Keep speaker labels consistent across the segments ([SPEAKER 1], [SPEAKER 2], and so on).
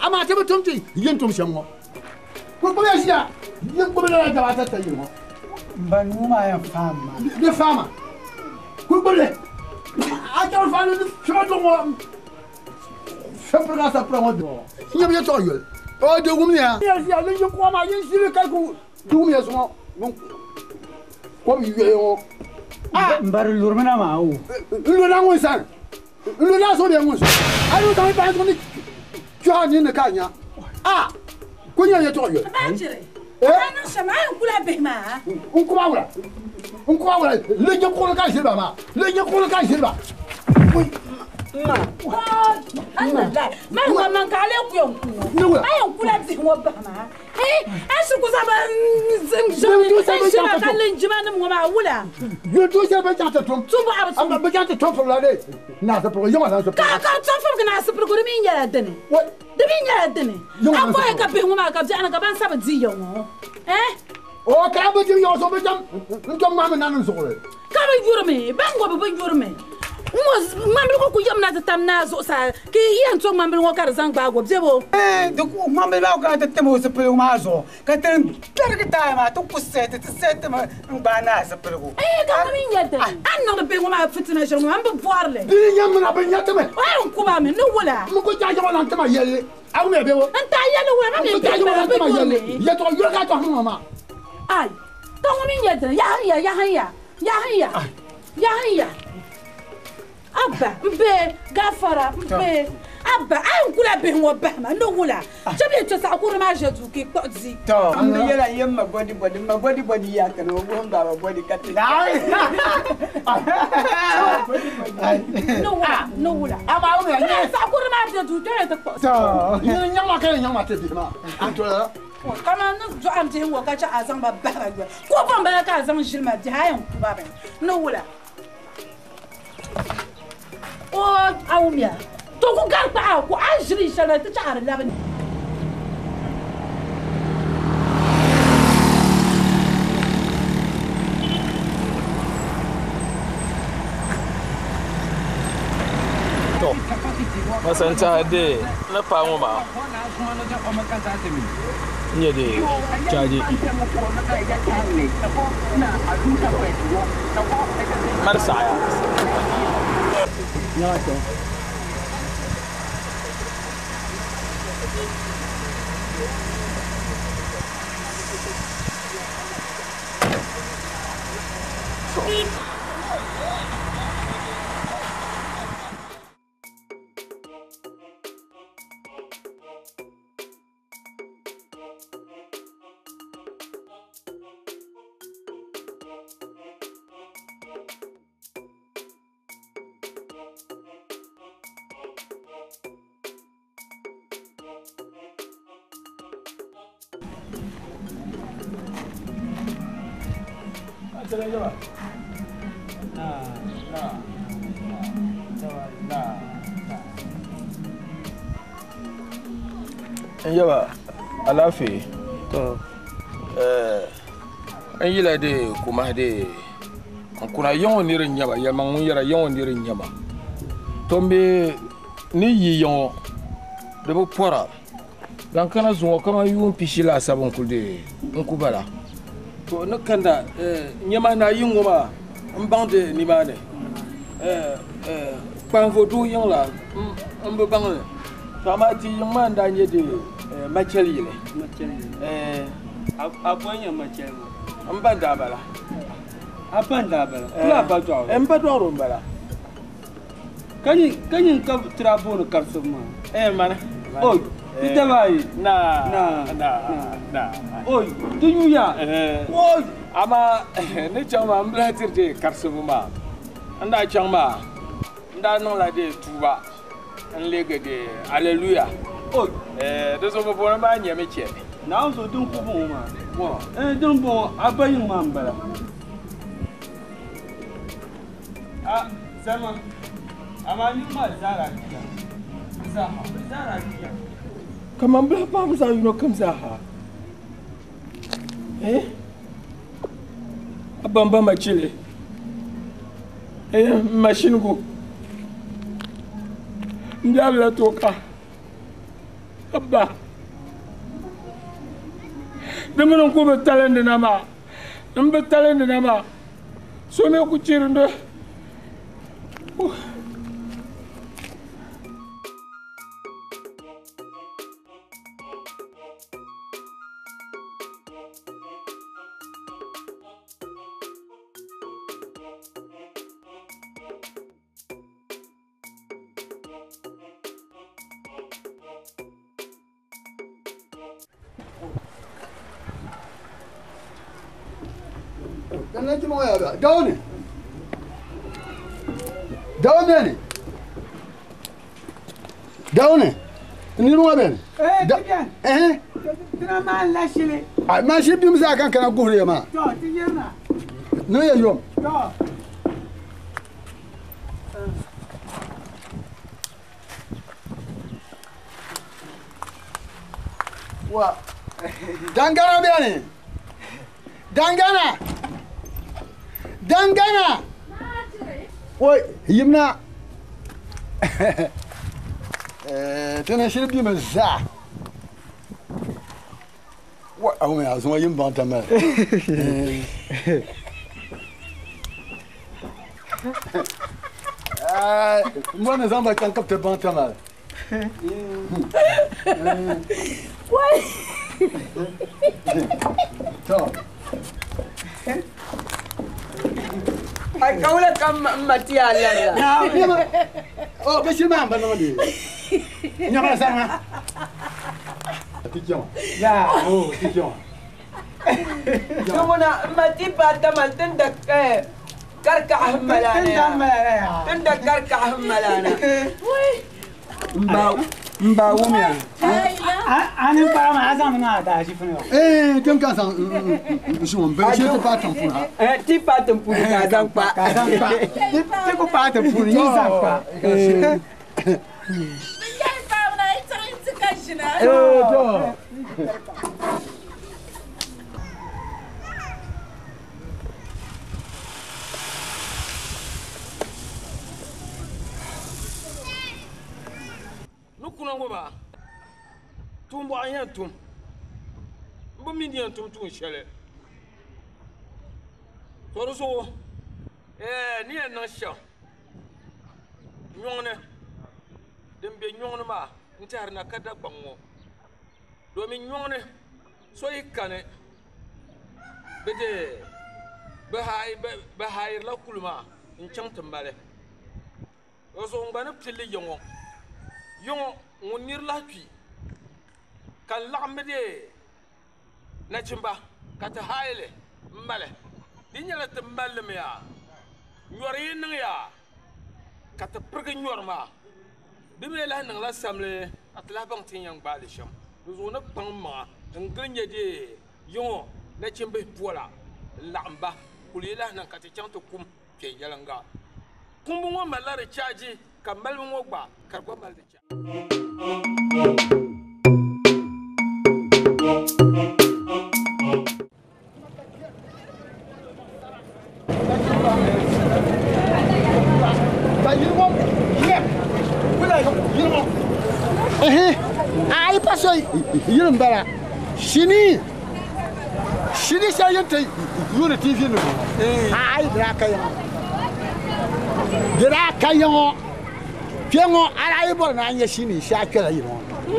[SPEAKER 1] Ama te tum ti yin tum shem ŋɔ ko ko ya sia yin ko la da ta ta yin ŋɔ
[SPEAKER 2] ban nu ma ya fama
[SPEAKER 1] de fama ko ko le a ta fa le chama to ŋɔ sempre ga sa pra ŋɔ do yin ye to yol o de wum ya ya sia le yin ko ma yin si ka ko dum ya so ŋɔ ko mi ye ŋɔ
[SPEAKER 2] ah mbar lurmina ma o
[SPEAKER 1] lu na ŋɔ san lu na so de ŋɔ so ayu ta pa ni Jɔn ni ne ka nya ah ko nya ye tɔgɔ ye.
[SPEAKER 3] Eh sama ay kula be ma.
[SPEAKER 1] N kuma wala n kuma wala le ɲɛ kɔnɔ ka jeli ba ma le ɲɛ kɔnɔ ka jeli ba.
[SPEAKER 2] Ma.
[SPEAKER 3] Allah ma ma man ka ale ku yon ku. Ay kula bi ŋɔ ba ma. Eh asu ku saba n ka le njima ni ŋɔ ma wula.
[SPEAKER 1] Yo to se be jata tom.
[SPEAKER 3] Tumbu abu
[SPEAKER 1] tum. Amma be jata tom fo la de. Na sa pro yo ma sa
[SPEAKER 3] pro. Ka ka tom fo na sa pro ko mi nyala dene. De mi nyala dene. Akɔ ka be ŋɔ ma ka bi ana ka ban saba di yo ŋɔ. Eh?
[SPEAKER 1] O ka be di yo so be jam. N ma na n so ko.
[SPEAKER 3] Ka be yurmi, ban go be yurmi. Mambil ko ku yam na ta tam na zo sa ki yan to mambil ngo kar zang ba go bebo
[SPEAKER 2] eh de ku mambil ba ka ta temo se pelo ma zo ka ten ter ki ta ma to ku se te se te ma ba na se pelo
[SPEAKER 3] eh ka mi nyata an no be ngo ma fitina je ngo am be boirle
[SPEAKER 1] di nyam na be nyata me
[SPEAKER 3] ay on ku ba me no wala
[SPEAKER 1] mu ko jaajo na tama yelle aw me bebo
[SPEAKER 3] an ta yelle wala ma me
[SPEAKER 1] ko jaajo na tama yelle ye to yo ka to ma
[SPEAKER 3] ay to ngo mi nyata ya ya ya ya ya ya ya ya Abba, mbe, gafara, mbe. Abba, ay nkula be ngo ba ma no wula. Jabi to sa akuru ma jedu ki kpodi.
[SPEAKER 2] To, mbe yela yem ma body body ma body body ya kana wo mba ma body kati.
[SPEAKER 3] No wula, no wula.
[SPEAKER 1] Aba o me
[SPEAKER 3] nya. Sa akuru ma jedu to to kpodi.
[SPEAKER 1] To, nya nya ma ka nya ma te bi ma. Anto la.
[SPEAKER 3] Kama no jo am te ngo ka cha azang ba ba ba. Ko ba ba ka azang jilma di ha yan ku ba ba. No wula. O awumia to ku garpa ku ajri shala ta char laban
[SPEAKER 4] to masanta de na pa mu ma nye de chaje marsa ya. N yaba alaafee.
[SPEAKER 5] To.
[SPEAKER 4] N yila de kumahi de n kuna yiŋɔ niri n nyɛba yɛlimaŋ ŋun yɛra yiŋɔ niri n nyɛba to n be ni yi yiŋɔ di bi pɔra dan kana zuŋɔ kaman yuun pishi laasabu n kuli de n ku bala to ni kanda nyɛmahi naa yiŋ ŋɔ maa n baŋdi nimaani kpanvo doo yiŋ la n bi baŋ li to amaa ti yiŋ maa n daa nyɛ de machɛli yili.
[SPEAKER 5] A bo nyɛ machɛli ŋɔ?
[SPEAKER 4] N ba n daa bala.
[SPEAKER 5] A ba n daa bala? Kula a ba dɔɣiro?
[SPEAKER 4] N ba dɔɣiro n bala.
[SPEAKER 5] Ka nyin ka tira booni karisibu maa?
[SPEAKER 4] Mani.
[SPEAKER 5] Oi, di daba ayi.
[SPEAKER 4] Na.
[SPEAKER 5] Na.
[SPEAKER 4] Na. Na.
[SPEAKER 5] Oi, di yuya.
[SPEAKER 4] Oi, amaa ni chaŋ maa n bi lahi tiri de karisibu maa. N daa chaŋ maa n daa niŋla de tuuba n leegi de aleluya.
[SPEAKER 5] Oi.
[SPEAKER 4] Di zuɣu bi booni maa nyɛmi chɛ.
[SPEAKER 5] Naawuni zuɣu din ku bɔŋɔ maa. Din bɔŋɔ a ba yiŋ maa n bala. A zama amaa yiŋ maa zaara kpiya. Zaaha bi zaara kpiya.
[SPEAKER 4] Kaman bihi paɣaba zaɣ yino kam zaaha. A bamba machili. Mashinigu. N biɛrila tooka. Abba. Di mini n ku bi talindi na maa. N bi talindi na maa. So mi ku chirindi.
[SPEAKER 1] Dawuni. Dawuni beni. Dawuni. Niriba ŋɔ beni.
[SPEAKER 2] Eh, Tira maa la shili.
[SPEAKER 1] A ma shi bim zaa kan kana guhiri ya maa.
[SPEAKER 2] To, ti yirina.
[SPEAKER 1] Niŋ ya yom.
[SPEAKER 2] To.
[SPEAKER 1] Wa. Dangana beni. Dangana. Dangana. Woi, yimna. Tana shiri bim zaa. Wa, awu ya zuŋɔ yim baŋ tamali. Mbɔ ni zaŋ ba chaŋ ka bi ti baŋ tamali.
[SPEAKER 3] Wai.
[SPEAKER 1] To.
[SPEAKER 6] Ai kaula kam mati ala la.
[SPEAKER 1] Oh, bɛ shiri maa n ba niŋdi. Nyɛma saŋa. Ti chɛŋ.
[SPEAKER 2] Ya.
[SPEAKER 1] Oh, ti chɛŋ.
[SPEAKER 6] Tumuna mati pa tamal tinda karka ahmalana.
[SPEAKER 2] Tinda ahmalana ya.
[SPEAKER 6] Tinda karka ahmalana.
[SPEAKER 3] Wai.
[SPEAKER 5] Mba wumya.
[SPEAKER 2] Ani kpara maa a zaŋmi na a daa ʒifini wa.
[SPEAKER 1] Tin ka zaŋ n shi ŋun bɛ shi ti paai tiŋ puuni ha.
[SPEAKER 6] Ti paai tiŋ puuni ka a zaŋ kpa.
[SPEAKER 2] Ka a zaŋ kpa. Ti ku paai tiŋ puuni yi zaŋ kpa.
[SPEAKER 1] To.
[SPEAKER 4] Ni kuna ŋɔ maa tumbɔɣu n yɛn tum n bi mi ni yɛn tum tuun shɛli to di zuɣu ni yɛn niŋ shɛm nyɔŋni din be nyɔŋni maa n tɛhiri na ka Dagbaŋ ŋɔ domin nyɔŋni so yi kani bi de bi haayirila kuli maa n chaŋ ti mali o zuɣu n gba ni pilli yiŋɔ yiŋɔ ŋun niri lahi kpi ka n laɣim de nachimba ka ti haayili n mali di nyɛla ti malimi yaa nyɔri yi niŋ yaa ka ti pirigi nyɔri maa di mi lahi niŋla samli ka ti lahi baŋ ti yɛn gbaali shɛm di zuɣu ni kpaŋ maŋa n gili nyɛ de yiŋɔ nachimbihi pola n laɣim ba kuli yi lahi niŋ ka ti chaŋ ti kum viɛnyɛlinga kumbu ŋɔ malila di chaaji ka malibu ŋɔ gba ka di gba mali di chaaji.
[SPEAKER 1] Paso yini n-bala shinii shinii shɛli yin ti yuuni TV ni ŋɔ ayi di daa ka ya ŋɔ di daa ka ya ŋɔ kpe ŋɔ a daa yi bɔri ni a nya shinii shee a kpɛla yili ŋɔ ni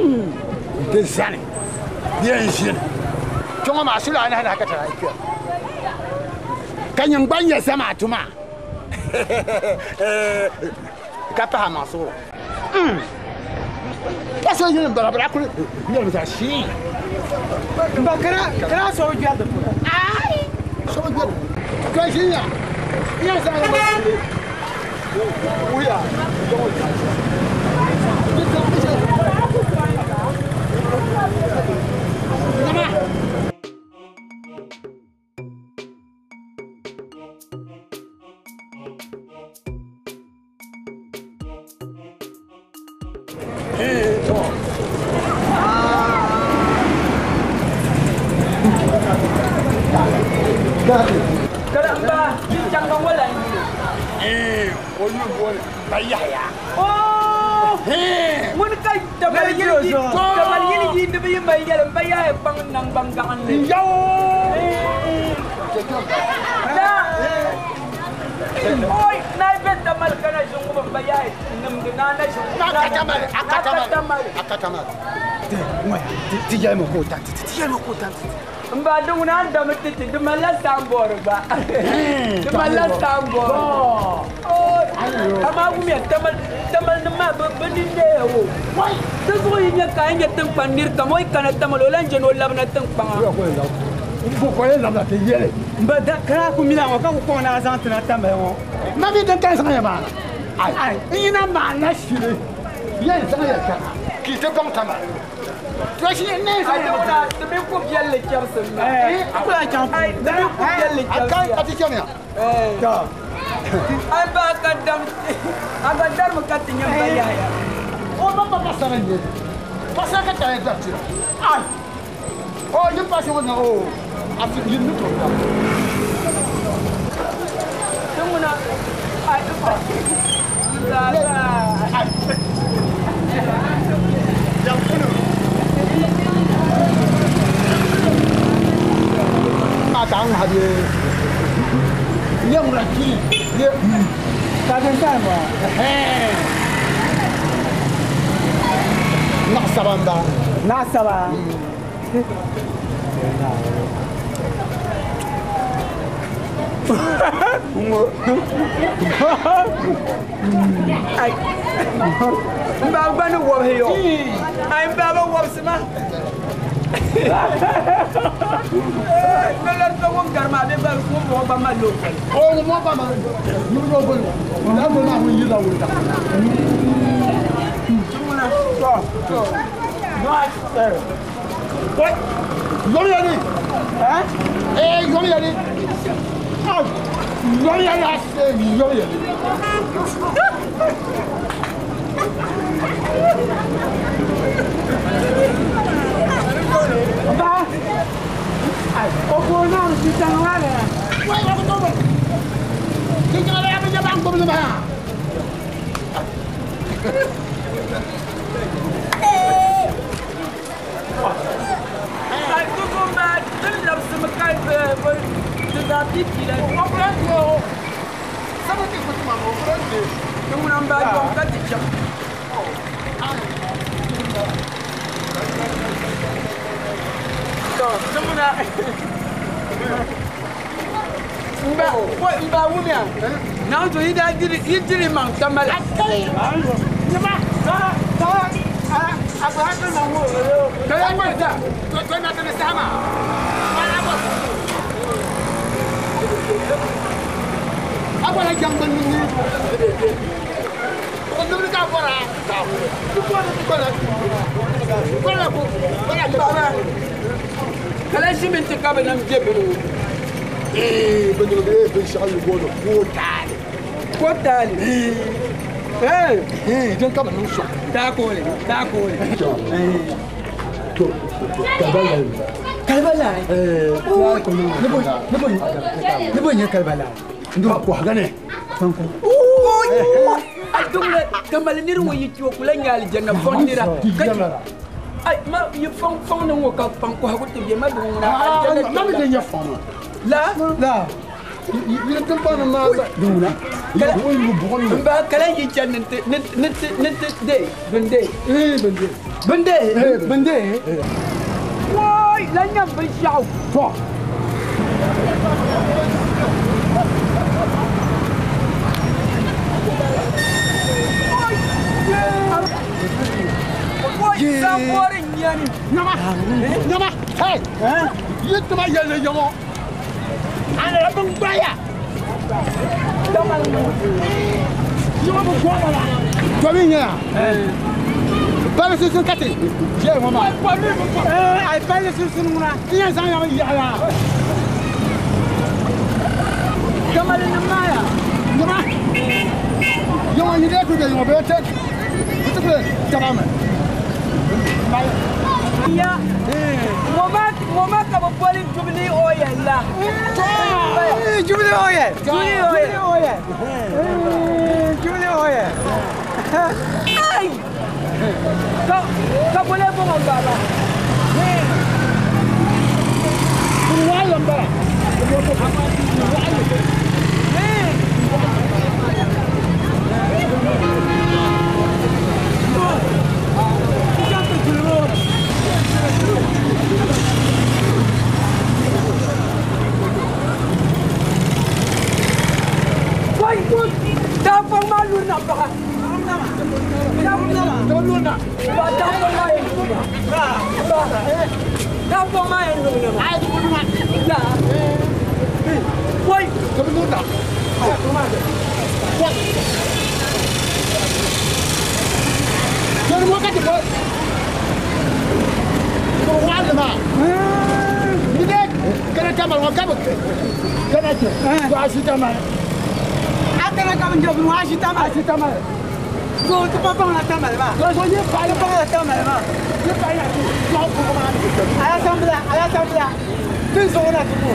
[SPEAKER 1] nti zani bɛ yɛn ʒini kpe ŋɔ maa sula anahi nahi ka ti daa yi kpɛra ka nyin gba nya zamaatu maa ka pahi a maŋ suɣuro. Paso yini n-bala bɛ daa kuli ŋmɛrimi zaɣ shee.
[SPEAKER 2] Mba kana so bi gbɛri di polo.
[SPEAKER 1] Aai! So bi gbɛri di polo. Ka ʒiya n yɛn zaŋ li mali wuhiya Nama.
[SPEAKER 6] Karamba, chaŋ wala
[SPEAKER 1] Eh, o yuli booni ba Yahaya.
[SPEAKER 6] Oh! Ŋuni ka tabali yili tabali yili yiindi bi yi mali yɛli n ba Yahaya kpaŋ naŋgban gaɣinli.
[SPEAKER 1] Yawo!
[SPEAKER 6] Da! Oi, na be tamali kana ʒi ŋubi n ba Yahaya nimdi na na ʒi ŋubi.
[SPEAKER 1] Akatamali, akatamali, akatamali.
[SPEAKER 2] Ti yɛlimi ka o tanti ti yɛlimi ka o tanti.
[SPEAKER 6] N ba di ŋuna an dami ti ti di malila saanboori gba. Di malila saanboori. Amaa wumiya tamali nim maa bi ni neeya o. Di zuɣu yi nyɛ ka a yi nyɛ tiŋkpaŋ niri kam o yi kana tamali o lan jɛni o labina tiŋkpaŋa.
[SPEAKER 1] N ti yɛli.
[SPEAKER 2] N ba da kana ku mina ŋɔ ka ku kɔŋ na zaŋ tina tamali ŋɔ.
[SPEAKER 1] Ma mi din kan zaŋ ya maa. Ai, n yina maa na shiri. Yɛn zaŋ ya kaŋa. Ki ti baŋ tamali. Ti ne
[SPEAKER 6] zaŋ ya maa. Ti mi ku biɛlli chɛbisi ma.
[SPEAKER 2] A ku lan chaŋ.
[SPEAKER 6] Ai, ti mi ku biɛlli chɛbisi.
[SPEAKER 1] A ti chɛmiya.
[SPEAKER 2] Tɔ.
[SPEAKER 6] Ai ba ka dam a gba darimi ka ti nyɛ n ba Yahaya.
[SPEAKER 1] O ba ba pasara n nyɛ li. Pasara ka taya dari tira. Ai. O yin pasi ŋɔ na o. A ti yin ni tooi dam.
[SPEAKER 6] Ti ŋuna ai ba. Ai.
[SPEAKER 1] Ma ka n habi ye ŋuna kini ye
[SPEAKER 2] Ka din tani maa.
[SPEAKER 1] Naɣ saba n bala.
[SPEAKER 2] Naɣ saba.
[SPEAKER 6] Ai. N ba gba ni wɔbihi yo. Ai n ba ba wɔbisi ma. Lɔlɔri so ŋun gari maa bɛ ba ŋun bɔŋɔ ba mali o kɔli.
[SPEAKER 1] O ŋun bɔŋɔ ba mali o kɔli. La bɔ maa ŋun yi la wuli ta.
[SPEAKER 6] Tumuna. Tɔ. Tɔ.
[SPEAKER 1] Wai. Yɔri ya ni. Eh yɔri ya ni. Ah. Yɔri ya ni a se yɔri ya ni.
[SPEAKER 2] Ba. Ai, o ko na ti chaŋ maa ni.
[SPEAKER 1] Wai wa ko to ba. Ki jara ya bi jaba ngom ni ma.
[SPEAKER 6] Ai tugu ma din labisimi ka ti zaɣ pipi la.
[SPEAKER 1] O kula ti o. Sabu ti ko tuma o kula ti.
[SPEAKER 6] Ti ŋuna n ba dɔm ka ti chaŋ. Tɔ ti ŋuna n ba wumiya. Naawuni yi daa diri yi diri maŋ tamali.
[SPEAKER 1] Nyama.
[SPEAKER 2] A ba ka na ŋɔ.
[SPEAKER 1] Kaya ŋɔ da. To na ta ni sama. A bɔra jangban ni. O nimri ka bɔra. Ku bɔra ku bɔra. Bɔra ku bɔra ku.
[SPEAKER 6] Kala ʒimi n-ti ka bɛ nam je bini ŋɔ.
[SPEAKER 1] Eh, bini ŋɔ binshɛɣu yi booni kootaali.
[SPEAKER 6] Kootaali? Eh.
[SPEAKER 1] Eh, din ka bɛ niŋ sɔŋ.
[SPEAKER 6] Taakooli, taakooli.
[SPEAKER 1] To, kalbalai.
[SPEAKER 2] Kalbalai?
[SPEAKER 1] Eh,
[SPEAKER 2] Ne bo nyɛ kalbalai.
[SPEAKER 1] Ndo kɔhiga ni.
[SPEAKER 2] Fanko.
[SPEAKER 6] Ai dugule tamali niri ŋɔ yi ti o kula nyɛ alijanna fɔn nira. Ai ma yi fɔŋ fɔŋ ni ŋɔ ka kpaŋ kɔhigu ti bɛ ma bi ŋuna
[SPEAKER 1] Ah, ma mi de nyɛ fɔŋ maa.
[SPEAKER 6] La
[SPEAKER 1] La. Yili tiŋkpaŋ maa di ŋuna. Kala yi buɣum ni.
[SPEAKER 6] N ba kala yi chani ni ti ni ni ti ni ti de binde.
[SPEAKER 1] Ee binde.
[SPEAKER 6] Binde binde. Woi la nyam binshaɣu.
[SPEAKER 1] To.
[SPEAKER 6] Woi sabuwar nyani.
[SPEAKER 1] Nyama. Nyama. Hey. Yi tuma yɛlli yaŋɔ. A nana bin gbaya. Yaŋɔ bi gɔba la. Tɔbi nyɛ ya. Bali sunsun ka ti jɛ ŋɔ maa.
[SPEAKER 2] Ai palli sunsun ŋuna.
[SPEAKER 1] N yɛn zaŋ yaŋɔ yaɣa la.
[SPEAKER 6] Kamali ni maaya.
[SPEAKER 1] Nyama. Yaŋɔ yi dee ku bɛ yaŋɔ bɛ tɛ. Bi ti ku taba mi.
[SPEAKER 6] Ya. Ŋɔ ma ka bi boli Jubilee Oil la.
[SPEAKER 2] Jubilee Oil.
[SPEAKER 6] Jubilee Oil.
[SPEAKER 2] Jubilee Oil. Jubilee Oil.
[SPEAKER 6] Ai! Ka ka bole bɔŋɔ baba.
[SPEAKER 1] Waɣala n bala.
[SPEAKER 6] Wai! Taa fɔŋ maa luri na baga.
[SPEAKER 1] Taba luna.
[SPEAKER 6] Ba taa fɔŋ maa yɛn nuŋ na. Ba taa fɔŋ maa yɛn nuŋ na ma. La. Wai!
[SPEAKER 1] Taba luna. Tɔni wakati bɔ. Tɔni waɣala maa. Ni dee kana tamale ŋɔ ka bi kana cɛ. To a si tamale.
[SPEAKER 2] A kana ka bin jɛ bin wa a si tamale.
[SPEAKER 1] A si tamale.
[SPEAKER 2] To ti pa paŋ la tamale maa.
[SPEAKER 1] To so yi pa
[SPEAKER 2] Ti paŋ la tamale maa.
[SPEAKER 1] Yi pa ya ti tɔɣu kuɣu maa ni.
[SPEAKER 2] A ya tambila a ya tambila. Tin zuɣu na ti ku.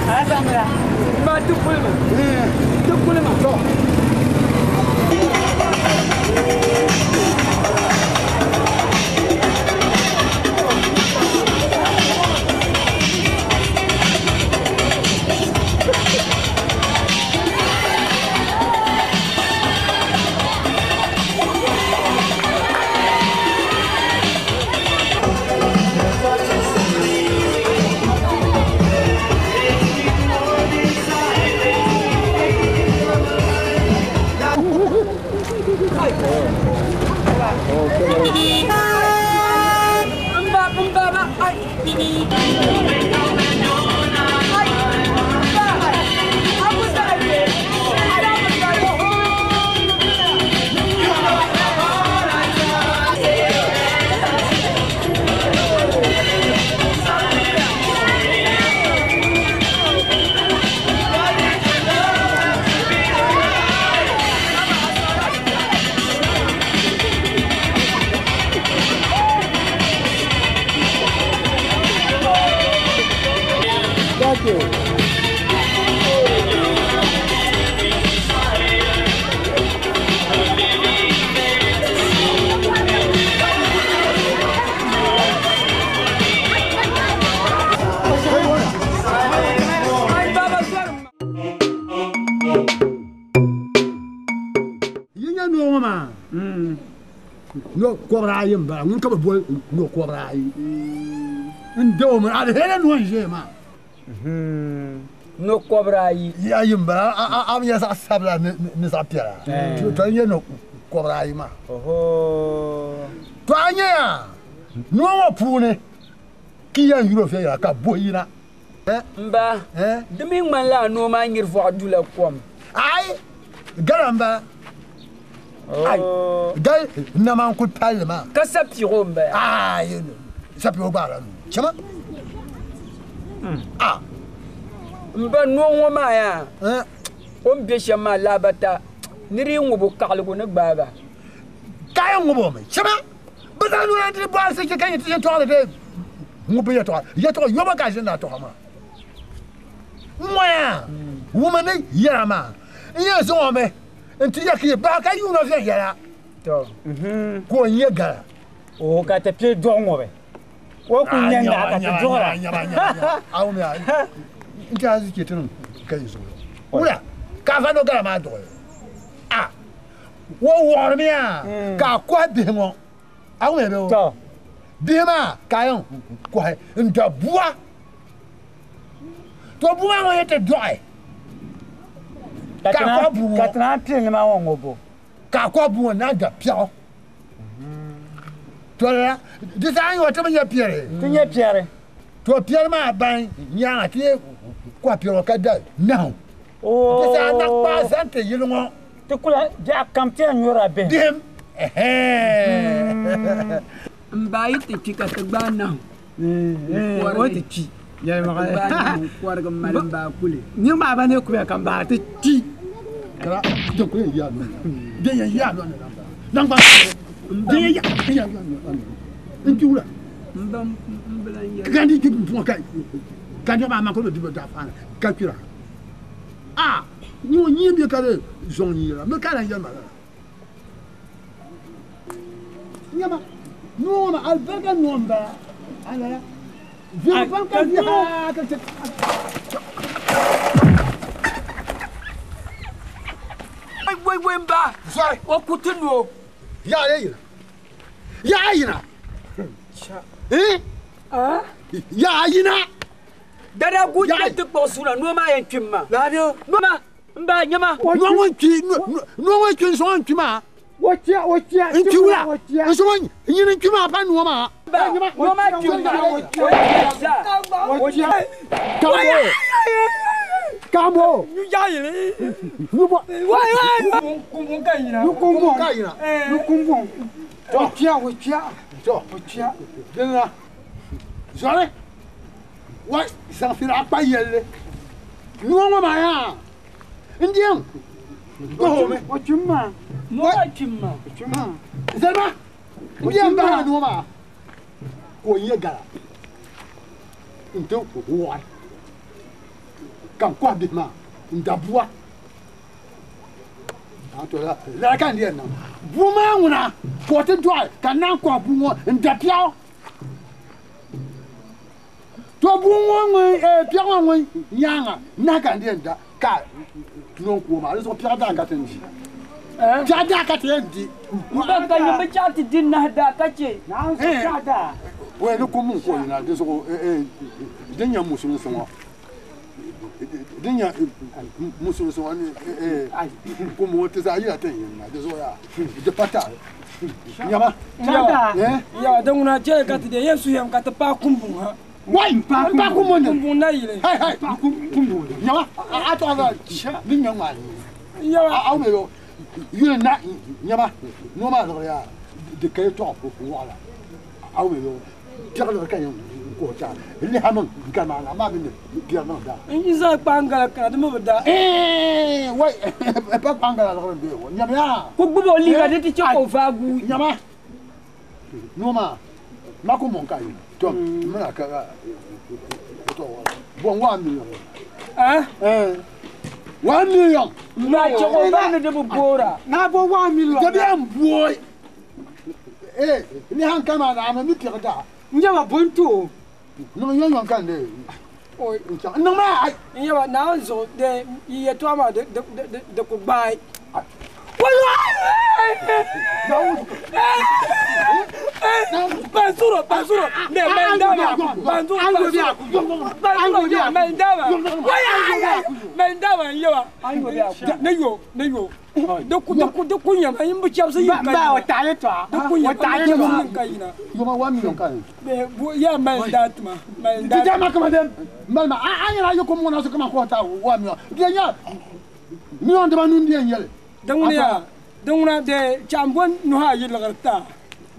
[SPEAKER 2] A ya tambila.
[SPEAKER 6] Ba ti kuli ma. Ti kuli ma.
[SPEAKER 1] To.
[SPEAKER 6] N ba n ba ba ai. Ai. Ba. Abu Dhabi. Abu Dhabi.
[SPEAKER 1] Thank you.
[SPEAKER 6] Ai baba sɔri ma.
[SPEAKER 1] Yi nyɛ noo ŋɔ maa. No kɔbiri ayi n bala ŋun ka bi boli no kɔbiri ayi. N dewo mi aliheri noo n ʒɛya maa.
[SPEAKER 6] No kɔbiri ayi.
[SPEAKER 1] Yi ayi n bala a bi nyɛ zaɣ sabila ni zaɣ piɛla. To n nyɛ no kɔbiri ayi maa. To a nyɛ ya noo ŋɔ puuni ki yɛn yuro viɛnyɛla ka bohi yina.
[SPEAKER 6] N ba di mi ŋmanila a noo maa nyiri vɔɣu dula kom.
[SPEAKER 1] Ai gala n bala. Ai gali nama n kuli palli maa.
[SPEAKER 6] Ka sapiɣu n bala.
[SPEAKER 1] Ai sapiɣu gba la nu chama. A.
[SPEAKER 6] N ba noo ŋɔ maa yaa o ni bɛ shɛm maa laabata niri yi ŋubi kaɣaligu ni gbaaga.
[SPEAKER 1] Ka yi ŋubi o mi chama bi zaŋ noo ti bɔrisi chɛ ka nyɛ ti yɛltɔɣali bee ŋubi yɛltɔɣa yɛltɔɣa yɔba ka ʒini na tɔɣa maa. N ŋɔya wumi ni yɛra maa n yɛn zaŋ o mi n ti yɛ ka yi bahi ka yuuna viɛnyɛla
[SPEAKER 6] To.
[SPEAKER 1] ka o nyɛ gala.
[SPEAKER 2] O ka ti pili dɔɣi ŋɔ bɛ. O ku nyɛ naa ka ti dɔɣira.
[SPEAKER 1] Awo mi n ti a zi ti ka yi zuɣu. Wula ka fa no gara maa dɔɣi. A wo wɔɣiri mi yaa ka a kɔhi bihi ŋɔ. Awo mi bɛ o.
[SPEAKER 2] Tɔ.
[SPEAKER 1] Bihi maa ka a yɛn kɔhi n da bua. To bua maa ŋɔ yɛ ti dɔɣi.
[SPEAKER 2] Ka
[SPEAKER 1] Ka kɔhi bua ŋɔ.
[SPEAKER 2] Ka ti naan pili ni maa ŋɔ ŋɔ bo.
[SPEAKER 1] Ka a kɔhi bua ŋɔ naan da piɛɣu. To la di saha yɔ ti bi nyɛ piɛri.
[SPEAKER 2] Ti nyɛ piɛri.
[SPEAKER 1] To piɛri maa ban nyaanga ti yɛ kɔhi piɛri ŋɔ ka da nahu. Di saha na kpaa zaŋ ti yili ŋɔ.
[SPEAKER 2] Ti kula biɛɣu kam ti yɛn nyurila bihim.
[SPEAKER 1] Bihim.
[SPEAKER 6] N ba yi ti kpi ka ti gbaai nahu.
[SPEAKER 2] O ti kpi.
[SPEAKER 6] Ti gbaai nahu n-kɔrigi m-mali m baa kuli.
[SPEAKER 2] Niriba maa ba ne kuya ka n baa ti kpi.
[SPEAKER 1] Kara din ku yɛn yaa nɔni. Din yɛn yaa nɔni naŋgban. Din yɛn yaa nɔni. N ti wula.
[SPEAKER 6] M ba m bi lan yɛli.
[SPEAKER 1] Kandi ti puŋ ka kandi maa ma ko di bi daa faana ka kpira. A ni o nyi bi ka di zɔŋ nyi la mi ka lan yɛli ma lala. Nyama noo ma alibarika noo n bala a lala viɛli pam ka vi haa ka chɛ.
[SPEAKER 6] Wai wai n ba.
[SPEAKER 1] Zɔri.
[SPEAKER 6] O ku ti noo.
[SPEAKER 1] Yaa yina. Yaa yina. Eh? Yaa yina.
[SPEAKER 6] Dada gu ti ti kpuɣi suuna noo maa yɛn kpi ma.
[SPEAKER 2] Laadio.
[SPEAKER 6] Noo maa n ba nyama.
[SPEAKER 1] Noo ŋɔ kpi noo ŋɔ kpi n sɔŋ n kpi maa.
[SPEAKER 2] O tia o tia.
[SPEAKER 1] N kpi wula n sɔŋ n nyini n kpi maa pa noo maa.
[SPEAKER 6] Noo maa kpi ma.
[SPEAKER 2] O tia.
[SPEAKER 1] Kambo. Kambo.
[SPEAKER 5] Yu yaa yili.
[SPEAKER 1] Nubo.
[SPEAKER 5] Wai wai. Kumbun ka yina.
[SPEAKER 2] Nu kumbun.
[SPEAKER 1] Ka yina.
[SPEAKER 2] Nu kumbun. O tia o tia.
[SPEAKER 1] To.
[SPEAKER 2] O tia.
[SPEAKER 1] Dinna. Zɔri. Wa zaŋ fira kpa yɛlli. Noo ŋɔ maa yaa. N diɛm. Gohome.
[SPEAKER 2] O kpi ma.
[SPEAKER 6] Noo maa kpi ma.
[SPEAKER 2] O kpi ma.
[SPEAKER 1] Zalima. N diɛm bahi noo maa. Ka o nyɛ gala. N ti wɔɣi. Ka n kɔhi bihi maa. N da bua. Lala ka n diɛm niŋ. Bua maa ŋuna ka o ti dɔɣi ka n naan kɔhi bua ŋɔ n da piɛɣu. To bua ŋɔ ŋun piɛɣu ŋɔ ŋun nyaanga nahi ka n diɛm da ka noo kuo maa di zuɣu piɛɣu daa ka ti n di. Piɛɣu daa ka ti yɛn di.
[SPEAKER 6] N ba ka nyɛ bi chaɣ ti di nahi daa ka chɛ.
[SPEAKER 2] Naan so piɛɣu daa.
[SPEAKER 1] Wai ni kum mun ko yina di zuɣu din nyɛ musulinsi ŋɔ. Din nyɛ musulinsi ŋɔ ni kum ŋɔ ti zaa yila ti yin na di zuɣu yaa di pa taali. Nyama.
[SPEAKER 2] Piɛɣu daa.
[SPEAKER 5] Ya din ŋuna chɛ ka ti de yɛn suhiyam ka ti paai kumbun ha.
[SPEAKER 1] Wai n paai kumbun ni.
[SPEAKER 5] Kumbun na yili.
[SPEAKER 1] Hai hai kumbun. Nyama a tɔɣa la din nyɛ ŋmaa ni.
[SPEAKER 5] Yawa.
[SPEAKER 1] Aw mi yo yuli na nyama noo maa liɣiri yaa di ka yɛltɔɣa waɣala aw mi yo piɛɣu liɣiri ka yɛn ko ta liha niŋ gama na maa mi ni piɛri niŋ daa.
[SPEAKER 5] N yi zaŋ kpaangala kana di mi bi daa.
[SPEAKER 1] Wai pa kpaangala liɣiri n bɛ o nyama yaa.
[SPEAKER 6] Ku gbubi o liiga di ti chɛ ka o vaagu.
[SPEAKER 1] Nyama noo maa ma ko mɔn ka yi tɔm n bɛna ka tɔ bɔn 1 million. 1 million.
[SPEAKER 6] Maa chɛ o ba ni di bi boora.
[SPEAKER 2] Na bo 1 million.
[SPEAKER 1] Dabi n booi. Ni han kama na ama mi piɛɣu daa.
[SPEAKER 2] N nyɛma bonto.
[SPEAKER 1] Niŋ yɔn yɔn ka n de. Niŋ maa ai.
[SPEAKER 5] N nyɛma naawuni zuɣu de yi yɛltɔɣa maa di ku gbaai. Bansuro bansuro ne mɛndama bansuro bansuro mɛndama mɛndama n yɛba ne yo ne yo de ku nyama n bi chɛbisi yin ka
[SPEAKER 2] Ba o taali tɔɣa.
[SPEAKER 5] de ku nyama n bi chɛbisi yin ka yina
[SPEAKER 1] Yoma 1 million ka yin.
[SPEAKER 5] ya mɛnda tuma mɛnda.
[SPEAKER 1] Di dama kama den malima a yɛrɛ ye ko mun na so kama ko ta 1 million. Di nya million dama nun di yɛlɛ.
[SPEAKER 5] Danguna danguna de chambon nuha ayi liɣiri taa.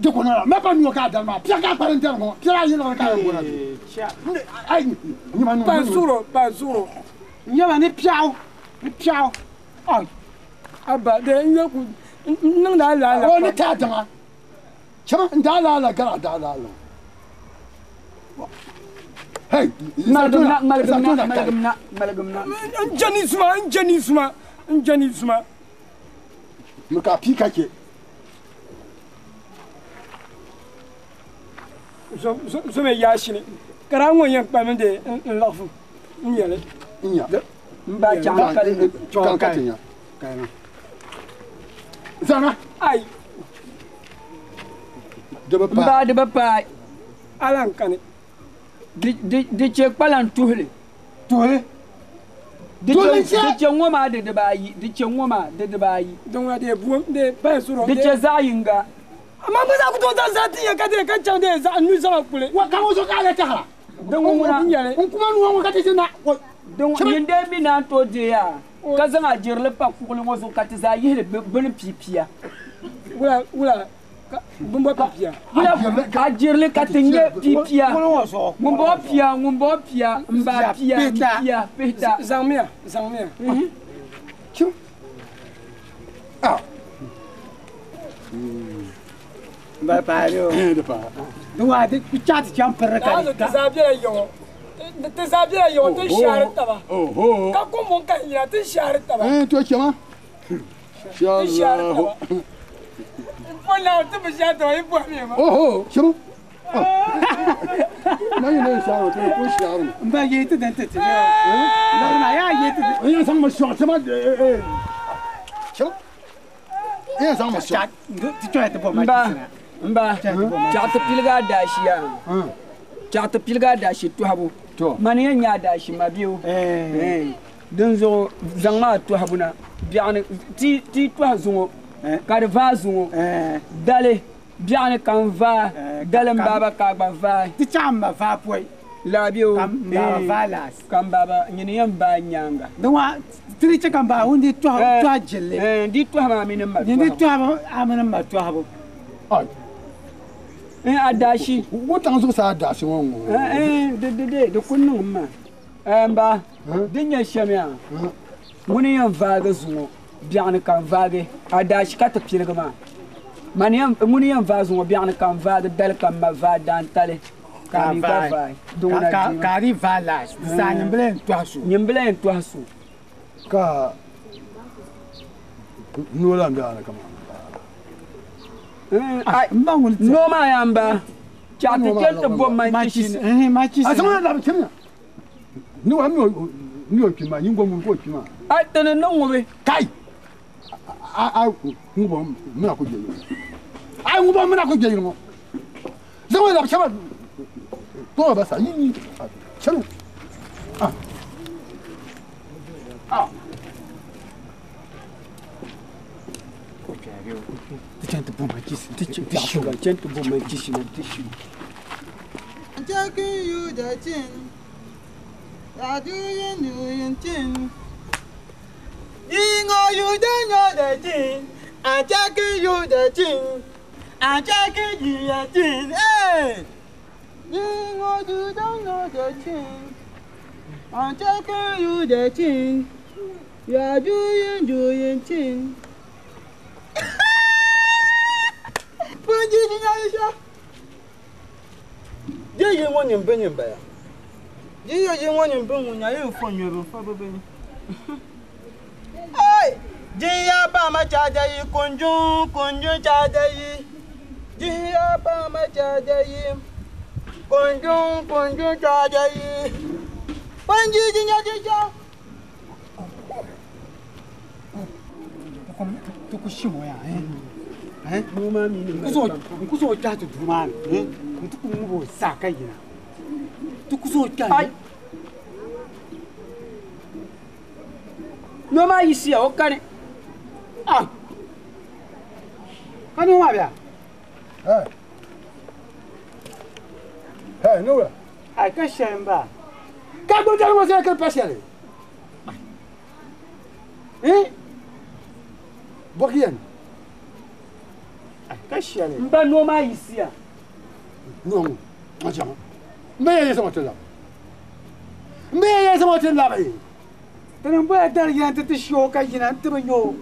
[SPEAKER 1] De ko na ma pa nuo ka dan ma pia ka kparin dan ŋɔ pia ayi liɣiri ka yɛn bɔra bi. Ai nyima nu.
[SPEAKER 5] Bansuro bansuro.
[SPEAKER 2] Nyɛma ni piɛɣu ni piɛɣu.
[SPEAKER 5] Abba de n yɛ ku n niŋdi a laala.
[SPEAKER 1] O ni taa daŋa. Chama n daa laala gara daa laala. Hey,
[SPEAKER 6] Ŋmaligim na ŋmaligim na ŋmaligim na ŋmaligim na.
[SPEAKER 5] N jani suma n jani suma n jani suma.
[SPEAKER 1] Mika pi ka ke.
[SPEAKER 5] zome yaashini ka daa ŋɔ yɛn kpalimi de n laɣafu n nyɛli
[SPEAKER 1] nya
[SPEAKER 6] n ba chaŋ kali
[SPEAKER 1] kan ka ti nya zana
[SPEAKER 5] ai
[SPEAKER 1] di bi
[SPEAKER 6] n
[SPEAKER 1] paai
[SPEAKER 6] ba di bi paai
[SPEAKER 5] ala n kani
[SPEAKER 6] di chɛ kpalan tuhili
[SPEAKER 2] tuhili
[SPEAKER 6] di
[SPEAKER 1] Tuhili
[SPEAKER 6] chɛ
[SPEAKER 1] chɛ!
[SPEAKER 6] di chɛ ŋɔ maa di dibaayi di chɛ ŋɔ maa di dibaayi
[SPEAKER 5] din ŋuna de buom de pain suro
[SPEAKER 6] di chɛ zaɣ yinga
[SPEAKER 5] amma gba zaa ku tooi zaŋ zaɣ ti yɛ ka de ka chaŋ de zaɣ nu zaŋ kuli
[SPEAKER 1] wa ka ŋɔ so ka ale taɣara
[SPEAKER 6] din ŋɔ ŋuna
[SPEAKER 5] n nyɛli
[SPEAKER 1] n kuma nuwa ŋɔ ka ti na
[SPEAKER 6] din yin dee mi naan tooi deeya ka zaŋ a jirili pa kuɣuli ŋɔ zuɣu ka ti zaa yihili bini piipiya
[SPEAKER 5] wula wula ka bin bɔ pipiya
[SPEAKER 6] wula a jirili ka ti nyɛ piipiya
[SPEAKER 2] kuɣuli ŋɔ zuɣu
[SPEAKER 6] ŋun bɔ pia ŋun bɔ pia n ba pia n
[SPEAKER 2] Pihita.
[SPEAKER 6] pia pihita
[SPEAKER 5] zaŋmiya zaŋmiya
[SPEAKER 1] chim ah
[SPEAKER 2] n ba paai o
[SPEAKER 1] di paai
[SPEAKER 2] di waa di ku chaɣ ti chaŋ pirili ka
[SPEAKER 5] naanzu
[SPEAKER 2] di
[SPEAKER 5] ti zaa bɛla yiŋɔ ti zaa bɛla yiŋɔ ti shaari taba
[SPEAKER 1] oho
[SPEAKER 5] ka ko mun ka yina ti shaari taba
[SPEAKER 1] eh to chema
[SPEAKER 5] ti shaari
[SPEAKER 1] shallahu
[SPEAKER 5] taba n fɔ naawuni ti bi shaari taba yi bɔhi mi ma
[SPEAKER 1] oho chim na yi ne shaaro to ko shaaro
[SPEAKER 2] n ba yee ti din ti ti lɔri maa yaa yee ti din
[SPEAKER 1] eh sang ma shwa chema eh chim eh sang ma shwa
[SPEAKER 2] ti chɔya ti bɔ ma
[SPEAKER 6] n ba
[SPEAKER 2] chisina
[SPEAKER 6] n ba chaɣ ti piligi a daashiya chaɣ ti piligi a daashi tohabu
[SPEAKER 1] To.
[SPEAKER 6] mani yɛn nyɛ a daashi ma bɛ o din zuɣu zaŋ maa tohabu na biɛɣuni ti ti tohi zuŋɔ ka di vaai zuŋɔ dali biɛɣuni ka n vaai dali n baaba ka a gba vaai
[SPEAKER 2] ti chaɣ n ma vaa pɔi
[SPEAKER 6] laabi o
[SPEAKER 2] ka n baaba vaa laas
[SPEAKER 6] ka n baaba nyini yɛn baai nyaanga
[SPEAKER 2] di waa ti di chɛ ka n baa ŋun di tɔhi tɔhi jilli
[SPEAKER 6] di tohi maa mini n ma
[SPEAKER 2] nin di
[SPEAKER 6] tohabu
[SPEAKER 2] tɔhibu a mini n ma tɔhibu
[SPEAKER 1] ai
[SPEAKER 6] a daashi
[SPEAKER 1] wo tang zu sa da shi ŋɔ ŋɔ
[SPEAKER 6] di di di di ku niŋ ma n ba di nyɛ shɛm yaa ŋuni yɛn vaagi zuŋɔ biɛɣuni ka n vaagi a daashi ka ti piligi maa mani yɛn ŋuni yɛn vaai zuŋɔ biɛɣuni ka n vaagi dali ka n ma vaai daantali ka a mi gba vaai di ŋuna
[SPEAKER 2] ka
[SPEAKER 6] di
[SPEAKER 2] ka a di vaa laas di saa nyinbila yɛn tɔhi so
[SPEAKER 6] nyinbila yɛn tɔhi so
[SPEAKER 1] ka nuo lan bɛ ana kama
[SPEAKER 2] n ba ŋuni ti
[SPEAKER 6] noo maa yaa n ba chaɣ ti chɛli ti bom man chi shini
[SPEAKER 2] ma chi
[SPEAKER 1] a sama la chim ya ni wa mi o ni o kima yin go mun ko kima
[SPEAKER 6] a tini niŋ ŋubi
[SPEAKER 1] kai a a ŋu bo mina ko je yi ai ŋu bo mina ko je yi ŋo zama la chama to ba sa yi chim ah ah
[SPEAKER 2] ti chɛn ti bɔ ma chi
[SPEAKER 6] ti chɛn ti bom man chi shini ti shi
[SPEAKER 7] I'm checking you the chin. I do you do chin. Ingo you the know the chin. I'm checking you the chin. I'm checking you the chin. Hey! Ingo you don't know the chin. I'm checking you the chin. You are doing doing chin. Punji jinya
[SPEAKER 4] Je yi ŋɔ nyim bi nyim baya
[SPEAKER 7] Ji yo ji ŋɔ nyim bi ŋun nya yi fo nyɛ bi fo bi bi ni. Ai! Ji ya ba ma cha ja yi kunjun kunjun cha ja yi. Ji ya ba ma cha ja yi kunjun kunjun cha ja yi. Panji ji nya ji ja.
[SPEAKER 2] ti ku shi ŋɔ yaa
[SPEAKER 6] noo maa mi ni
[SPEAKER 2] n ku zaŋ o kpɛhi ti duu maa ni n ti ku ŋubi o saa ka yina ti ku zaŋ o kpɛhi
[SPEAKER 6] Ai. noo maa yisiya o kani
[SPEAKER 2] ah ka noo maa bɛ ya
[SPEAKER 1] eh eh no la
[SPEAKER 2] ai ka shɛli n baa
[SPEAKER 1] ka go dal mo se ka pa shɛli eh bokiyen
[SPEAKER 2] ai ka shɛli
[SPEAKER 6] n ba noo maa yisiya
[SPEAKER 1] no ŋɔ ma chama mbe ye sama te la mbe ye sama te la be
[SPEAKER 2] tini n bɔla dari yina ti ti shi o ka yina n ti bi nyɛ o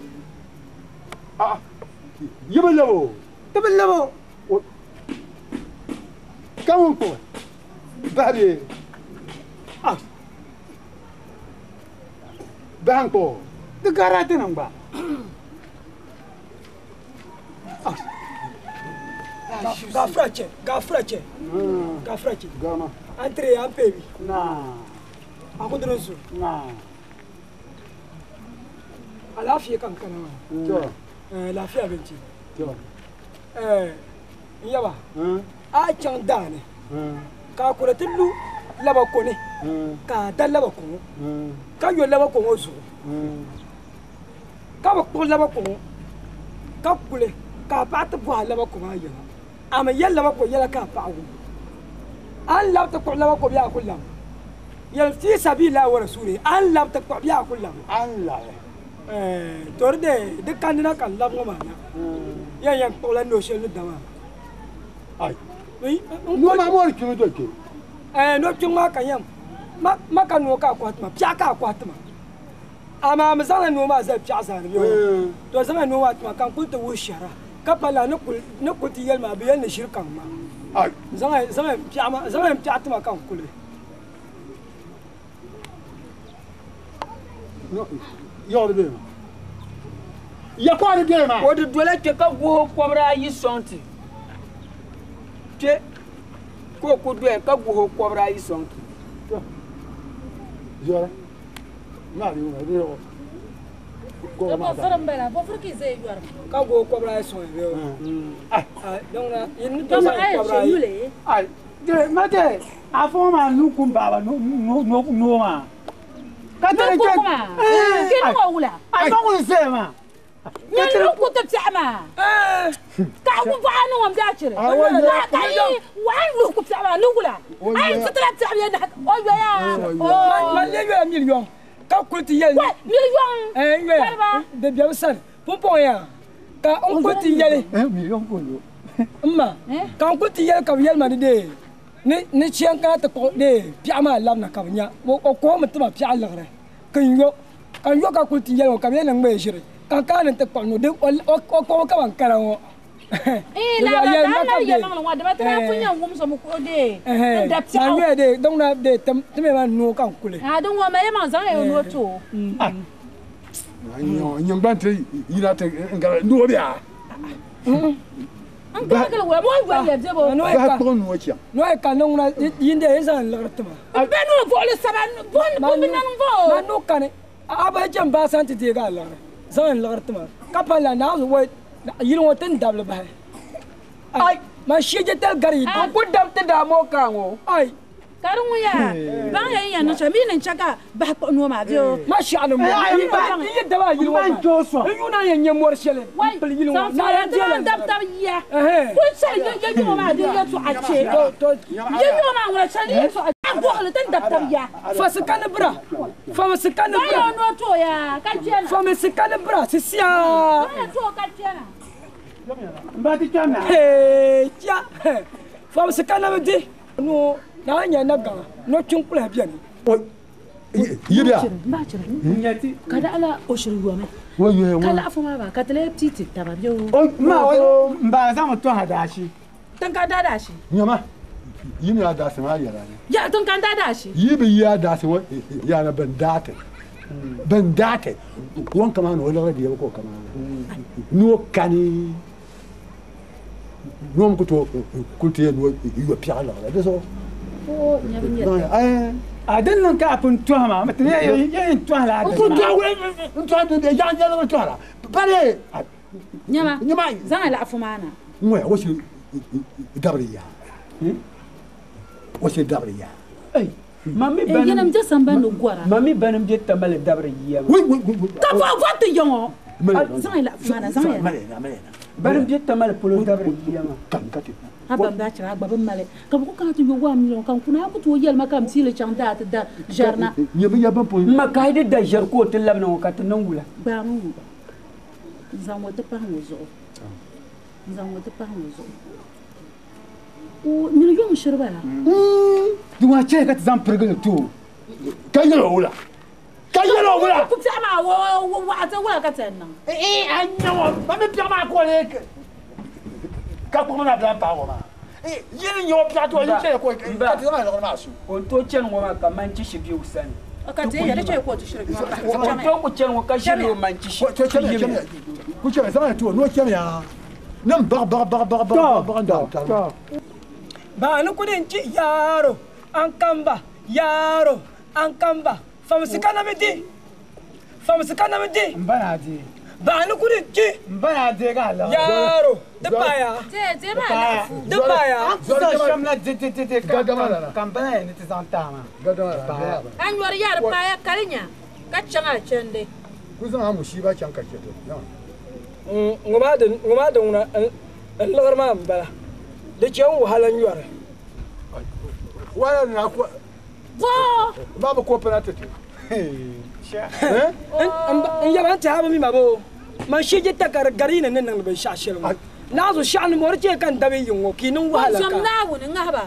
[SPEAKER 1] ah yibe lebo
[SPEAKER 2] ti bi lebo
[SPEAKER 1] ka ŋun ko babi
[SPEAKER 2] ah
[SPEAKER 1] bahan ko
[SPEAKER 2] di gara ti niŋ gba
[SPEAKER 1] ka
[SPEAKER 5] Gafura che, gafura che. Gafura che.
[SPEAKER 1] Gama.
[SPEAKER 5] Entre an pebi.
[SPEAKER 2] Na.
[SPEAKER 5] Akudron su.
[SPEAKER 2] Na.
[SPEAKER 5] Alafiya kan kana ma.
[SPEAKER 1] To.
[SPEAKER 5] Eh lafiya binci.
[SPEAKER 1] To.
[SPEAKER 5] Eh yaba. A can da ne. Ka kura tillu laba ko ne. Ka da laba ko. Ka yo laba ko zo. Ka ba ko laba ko. Ka kule ka ba ta bu laba ko ma yana. Amma yalla ba ko yalla ka fa agu. An labta ko laba ko biya kullam. Yal fi sabila wa rasuli an labta ko biya kullam.
[SPEAKER 1] An la.
[SPEAKER 5] Eh torde de kanina kan lab ma na. Yan yan ko la no shelu dama.
[SPEAKER 1] Ai.
[SPEAKER 5] No
[SPEAKER 1] ma mo ki do ke.
[SPEAKER 5] Eh no ki ma kan yam. Ma ma kan no ka kwatma, pya ka kwatma. Ama ma zan no ma za pya za ne yo. To zan no wa tma kan kulta wo shara. Ka pala no kul no kulti yel ma bi yel ne shirkan ma.
[SPEAKER 1] Ai.
[SPEAKER 5] Zan zan pya ma zan pya tma kan kule.
[SPEAKER 1] No yo de be ma. Ya kwa de be ma.
[SPEAKER 6] O de dole ke ka go kobra yi sonti. Ke ko ko do ka go kobra yi sonti.
[SPEAKER 1] Yora. Na ri wo ri wo.
[SPEAKER 3] Ko ma faram bala bo furki zai yor.
[SPEAKER 5] Ka go kobra yi son be.
[SPEAKER 2] Ah
[SPEAKER 5] donc na yin to sa kobra
[SPEAKER 3] yi.
[SPEAKER 2] Ai de ma de afo ma nu kun baba no no no no ma. Ka tere
[SPEAKER 3] ke. Ke no wula.
[SPEAKER 2] Ai ma wul se ma.
[SPEAKER 3] Ni ku ta tsama. Ka ku ba no am da cire. Ka yi wa lu ku tsama nu wula. Ai tstra tsama ya o yo ya.
[SPEAKER 5] Ma le yo million. Ka ku ti yel.
[SPEAKER 3] Million.
[SPEAKER 5] Eh yo. De biya san. Pompon ya. Ka on ku ti yel.
[SPEAKER 1] Eh million ko yo.
[SPEAKER 5] Amma ka ku ti yel ka yel ma de. Ni ni ciyan ka ta ko de pya ma lam na ka nya. O ko mutuma pya lagre. Kan yo kan yo ka ku ti yel ka yel ngbe shire. Kan ka ne te ko no de o ko ka ban kara wo.
[SPEAKER 3] Eh la la la ya ma wa de ma tra fu nya ngum so mu ko de. Da pya.
[SPEAKER 5] Na de donc na de te me ma no kan kule.
[SPEAKER 3] Ah donc wa ma ye ma zan e no to.
[SPEAKER 1] Ah. Nyo ban te ira te ngara no bia.
[SPEAKER 3] An ka kala wa mo wa ya de bo.
[SPEAKER 5] No e
[SPEAKER 1] ka ko no chia.
[SPEAKER 5] No e ka no na yinde e zan lagar tuma.
[SPEAKER 3] Be no bo le saba bon bon nan bo.
[SPEAKER 5] Ma no kan aba jam ba san te de ga lagar. Zan lagar tuma. Ka pa la na zo wa yin wo tin dabla ba. Ai ma shi je tel gari.
[SPEAKER 6] An ku dab te da mo kan wo.
[SPEAKER 5] Ai.
[SPEAKER 3] Karun ya ban ya yan no mi nin chaka ba ko no ma bio.
[SPEAKER 5] Ma sha no mo. Yi da ba yin wo.
[SPEAKER 2] Ban to so.
[SPEAKER 5] Yi na yan yan mor shele. Pil yin wo.
[SPEAKER 3] Na ya je la dab dab ya. Ku sha ye ye yo ma di ye to a che. Ye yo ma wala sha ye to a bo le tan dab dab ya.
[SPEAKER 5] Fa se kan bra. Fa se kan bra.
[SPEAKER 3] Ba no to ya ka je na.
[SPEAKER 5] Fa se kan bra si sia.
[SPEAKER 3] Ba to ka je na.
[SPEAKER 2] Mba ti chana.
[SPEAKER 5] Eh cha. Fa se kan na di. No na nya na ga no tun kula biya ni.
[SPEAKER 1] Yi biya.
[SPEAKER 3] Ba cire. Kada ala o shiru wa mai. Kala afu ma ba ka tele titi ta ba biyo.
[SPEAKER 2] O ma o mba za mu to hada shi.
[SPEAKER 3] Tun ka dada shi.
[SPEAKER 1] Nyama. Yi mi ada se ma yara ne.
[SPEAKER 3] Ya tun kan dada shi.
[SPEAKER 1] Yi bi ya da se wa ya na ban data. Ban data. Won kama no wala da ko kama. No kani. No mu ko to ku te no yo pya la la de so.
[SPEAKER 2] A din nan ka afin tuwa ma mutum ya yin tuwa la
[SPEAKER 1] da. Ko tuwa wai tuwa da ya ya la tuwa la. Bare.
[SPEAKER 3] Nyama.
[SPEAKER 1] Nyama.
[SPEAKER 3] Zan la afu mana.
[SPEAKER 1] Ngwe wo shi dabri ya. Wo shi dabri ya.
[SPEAKER 6] Ai. Mami ban.
[SPEAKER 3] Yana mje samba no gwara.
[SPEAKER 6] Mami ban mje tamale dabri ya.
[SPEAKER 1] Wai wai wai.
[SPEAKER 3] Ka fa fa te yongo. Zan la afu mana zan ya.
[SPEAKER 1] Male na male na.
[SPEAKER 6] Ban mje tamale polo dabri ya ma.
[SPEAKER 1] Kan ka te.
[SPEAKER 3] Aba ba chira agba ban male ka bu ka tu yo wa million kan kuna ku to yel ma kam tile chan da ta da jarna
[SPEAKER 1] Nyama ya ban po.
[SPEAKER 6] Ma ka hidi da jar ko te labna ko ka te nangula.
[SPEAKER 3] Ba mu zan wo te pa mo zo. Zan wo te pa mo zo. O million shirba la.
[SPEAKER 2] Duma ce ka zan pirgil to.
[SPEAKER 1] Ka yelo wula. Ka yelo wula.
[SPEAKER 3] Ku ta ma wo wa ta wula ka tan nan.
[SPEAKER 1] Eh eh an ba mi pya ma ko le. Ka ko na bla pa wo ma. Eh yin yo pya to yin che ko ka ti ma lo ma su.
[SPEAKER 6] O to chen wo ma ka man ci shi biyu sani.
[SPEAKER 3] Ka te ya che ko ti shiri ma.
[SPEAKER 6] O to ku chen wo ka shi lo man ci shi.
[SPEAKER 1] Ko che che ku che sa to no che ya. Nim bag bag bag bag bag bag da ta.
[SPEAKER 5] Ba ni kudin ci yaro an kamba yaro an kamba famsi kana mi di famsi kana mi di
[SPEAKER 2] mbana di
[SPEAKER 5] ba ni kudin ci
[SPEAKER 2] mbana di ga la
[SPEAKER 5] yaro da baya
[SPEAKER 3] de de ma
[SPEAKER 5] da baya
[SPEAKER 2] zo shamla de de de de kan bana ni ti zan ta ma
[SPEAKER 1] gadama
[SPEAKER 3] an yor yar baya karinya ka changa chende
[SPEAKER 1] ku zan amu shi ba can ka keto
[SPEAKER 5] ngoma da ngoma da una lagar ma bala da ce wahalan yore
[SPEAKER 1] wala na ko
[SPEAKER 3] bo
[SPEAKER 1] babu ko penalty
[SPEAKER 5] in yaban ta haba mi mabo man shi je takar gari ne nan ban sha shel na zo sha ni mor ce kan dabe yin wo kinin wahala ka
[SPEAKER 3] na wuni ngaba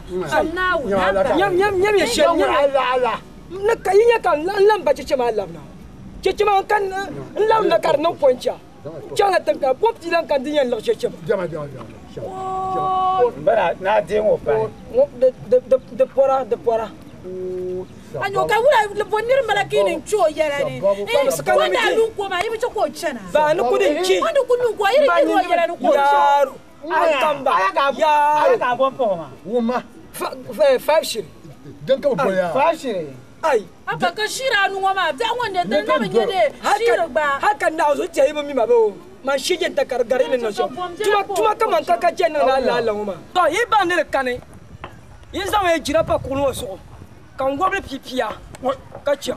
[SPEAKER 3] na wuni
[SPEAKER 5] nyam nyam nyam ya shel
[SPEAKER 1] nyam Allah Allah
[SPEAKER 5] na kayin ya kan lan ba ce ma Allah na ce ma kan lam na kar nan poncha changa tanka pop tilan kan dinyan la ce
[SPEAKER 1] jama jama jama
[SPEAKER 2] bara na de wo pa
[SPEAKER 5] de de de pora de pora
[SPEAKER 3] anyo ka wula le bonir malaki ni cho yara ni wanda lu ko ma ibi ko chana
[SPEAKER 5] ba ni kudin ci
[SPEAKER 3] wanda kunu ko iri iri yara ni ko
[SPEAKER 5] yaro an kamba yaro
[SPEAKER 2] ka bon po ma
[SPEAKER 1] wuma
[SPEAKER 5] five shiri
[SPEAKER 1] dan ka boya
[SPEAKER 2] five shiri
[SPEAKER 5] ai
[SPEAKER 3] aba ka shira nu ma da wanda da na ban yede shira ba
[SPEAKER 5] haka na zo ce yi mi ma bo man shige ta kargare ni na so tuma tuma kaman ka ka je na la la ma to yi ba ne kane yin zan yi jira pa kunu so kan goble pipiya ka cha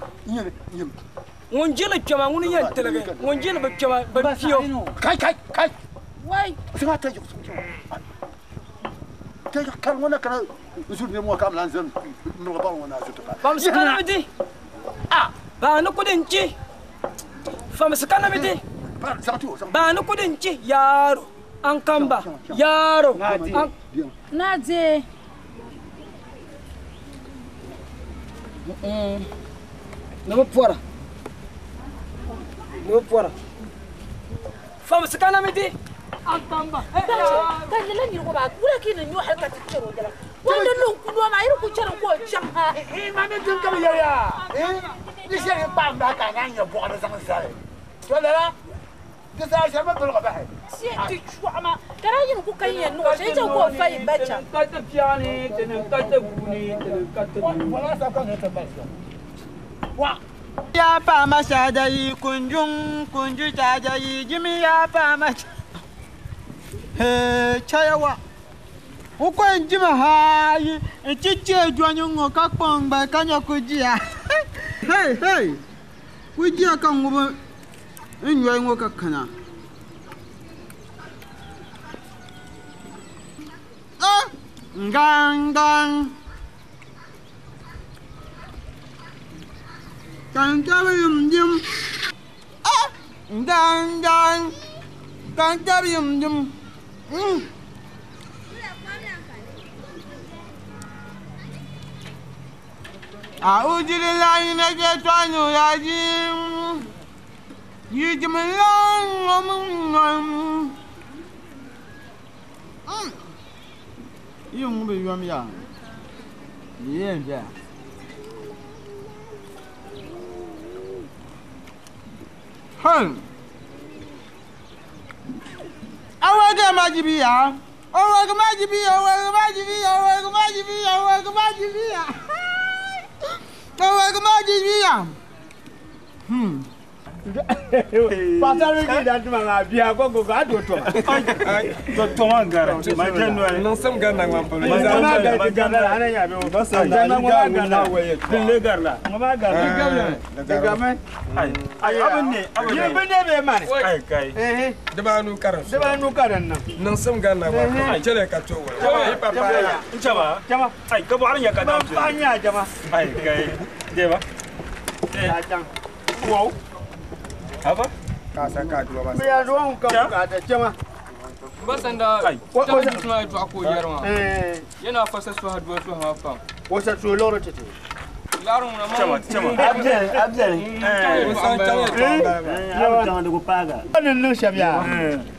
[SPEAKER 5] ŋun jili kpɛma ŋuni yɛn tiligi ŋun jili bi kpɛma bi piyo
[SPEAKER 1] kai kai kai
[SPEAKER 3] wai
[SPEAKER 1] sika ta ta kan ŋuna kana zuri ne mo kam lan zan mo ba ŋuna zu ta
[SPEAKER 5] famsi kana mi di ba ni kudin ci famsi kana mi di ba ni kudin ci yaro an kamba yaro
[SPEAKER 3] na je
[SPEAKER 5] na pora na pora famsi kana mi di an kamba
[SPEAKER 3] kan lan ni ko ba kula ki ni nyu halka ti cero jala wanda lon ku ma iru ku cero ko cham ha
[SPEAKER 1] eh ma me dun ka ya ya eh ni se ni pa mba ka na nya bo na zang sai to la ti sa sha ma bol ba he
[SPEAKER 3] si ti chwa ma kara yin ku kan yen no sai ta ko fa yi bacha
[SPEAKER 6] ka ta piani te ne ka ta buni te ne ka ta
[SPEAKER 1] wala sa ka ne ta ba wa
[SPEAKER 7] ya pa ma sha da yi kunjun kunju ta da yi jimi ya pa ma he chayawa ukwen jima ha yi chiche jwanyu ngo ka kpongba ka nya kujia hey hey kujia ka ngo nnywa ngo ka kana ah ngang ngang kan ta yum yum ah ngang ngang kan ta yum yum أعوذ بالله من الشيطان الرجيم بسم الله الرحمن الرحيم 用不用呀？你认识？哼！啊，我干嘛去比呀？我干嘛去比呀？我干嘛去比呀？我干嘛去比呀？我干嘛去比呀？我干嘛去比呀？Pasal
[SPEAKER 8] ni dah cuma ngabi aku aku gaduh tu.
[SPEAKER 4] To man gara. Ma jenu ai.
[SPEAKER 9] Non sam gana ngam polo.
[SPEAKER 8] Ma jenu gara ana ya be.
[SPEAKER 9] Jana
[SPEAKER 8] ngam na waye. Dille garla. Ngam garla. Daga mai.
[SPEAKER 4] Ai. Ai abin ne.
[SPEAKER 8] Ye bane be mane.
[SPEAKER 9] Ai kai.
[SPEAKER 8] Eh.
[SPEAKER 9] Dabanu karan.
[SPEAKER 8] Dabanu karan nan.
[SPEAKER 9] Non sam gana ma. Cele ka to wa. Ai papa.
[SPEAKER 4] Jama.
[SPEAKER 8] Jama.
[SPEAKER 4] Ai ka bo ya ka dam.
[SPEAKER 8] Ba nya jama.
[SPEAKER 4] Ai kai. Jema.
[SPEAKER 8] Eh. Wow.
[SPEAKER 4] Haba?
[SPEAKER 9] Ka san ka duwa ba.
[SPEAKER 8] Me ya ruwan ka ka da jama.
[SPEAKER 10] Basanda ta suna to ko yarma.
[SPEAKER 8] Eh.
[SPEAKER 10] Yana fasa su haduwa su hafa.
[SPEAKER 8] Wasa su loro tete.
[SPEAKER 10] Larun na ma.
[SPEAKER 4] Chama chama.
[SPEAKER 8] Abdel Abdel.
[SPEAKER 10] Eh.
[SPEAKER 9] San chama
[SPEAKER 8] Eh. Wannan nan shabiya.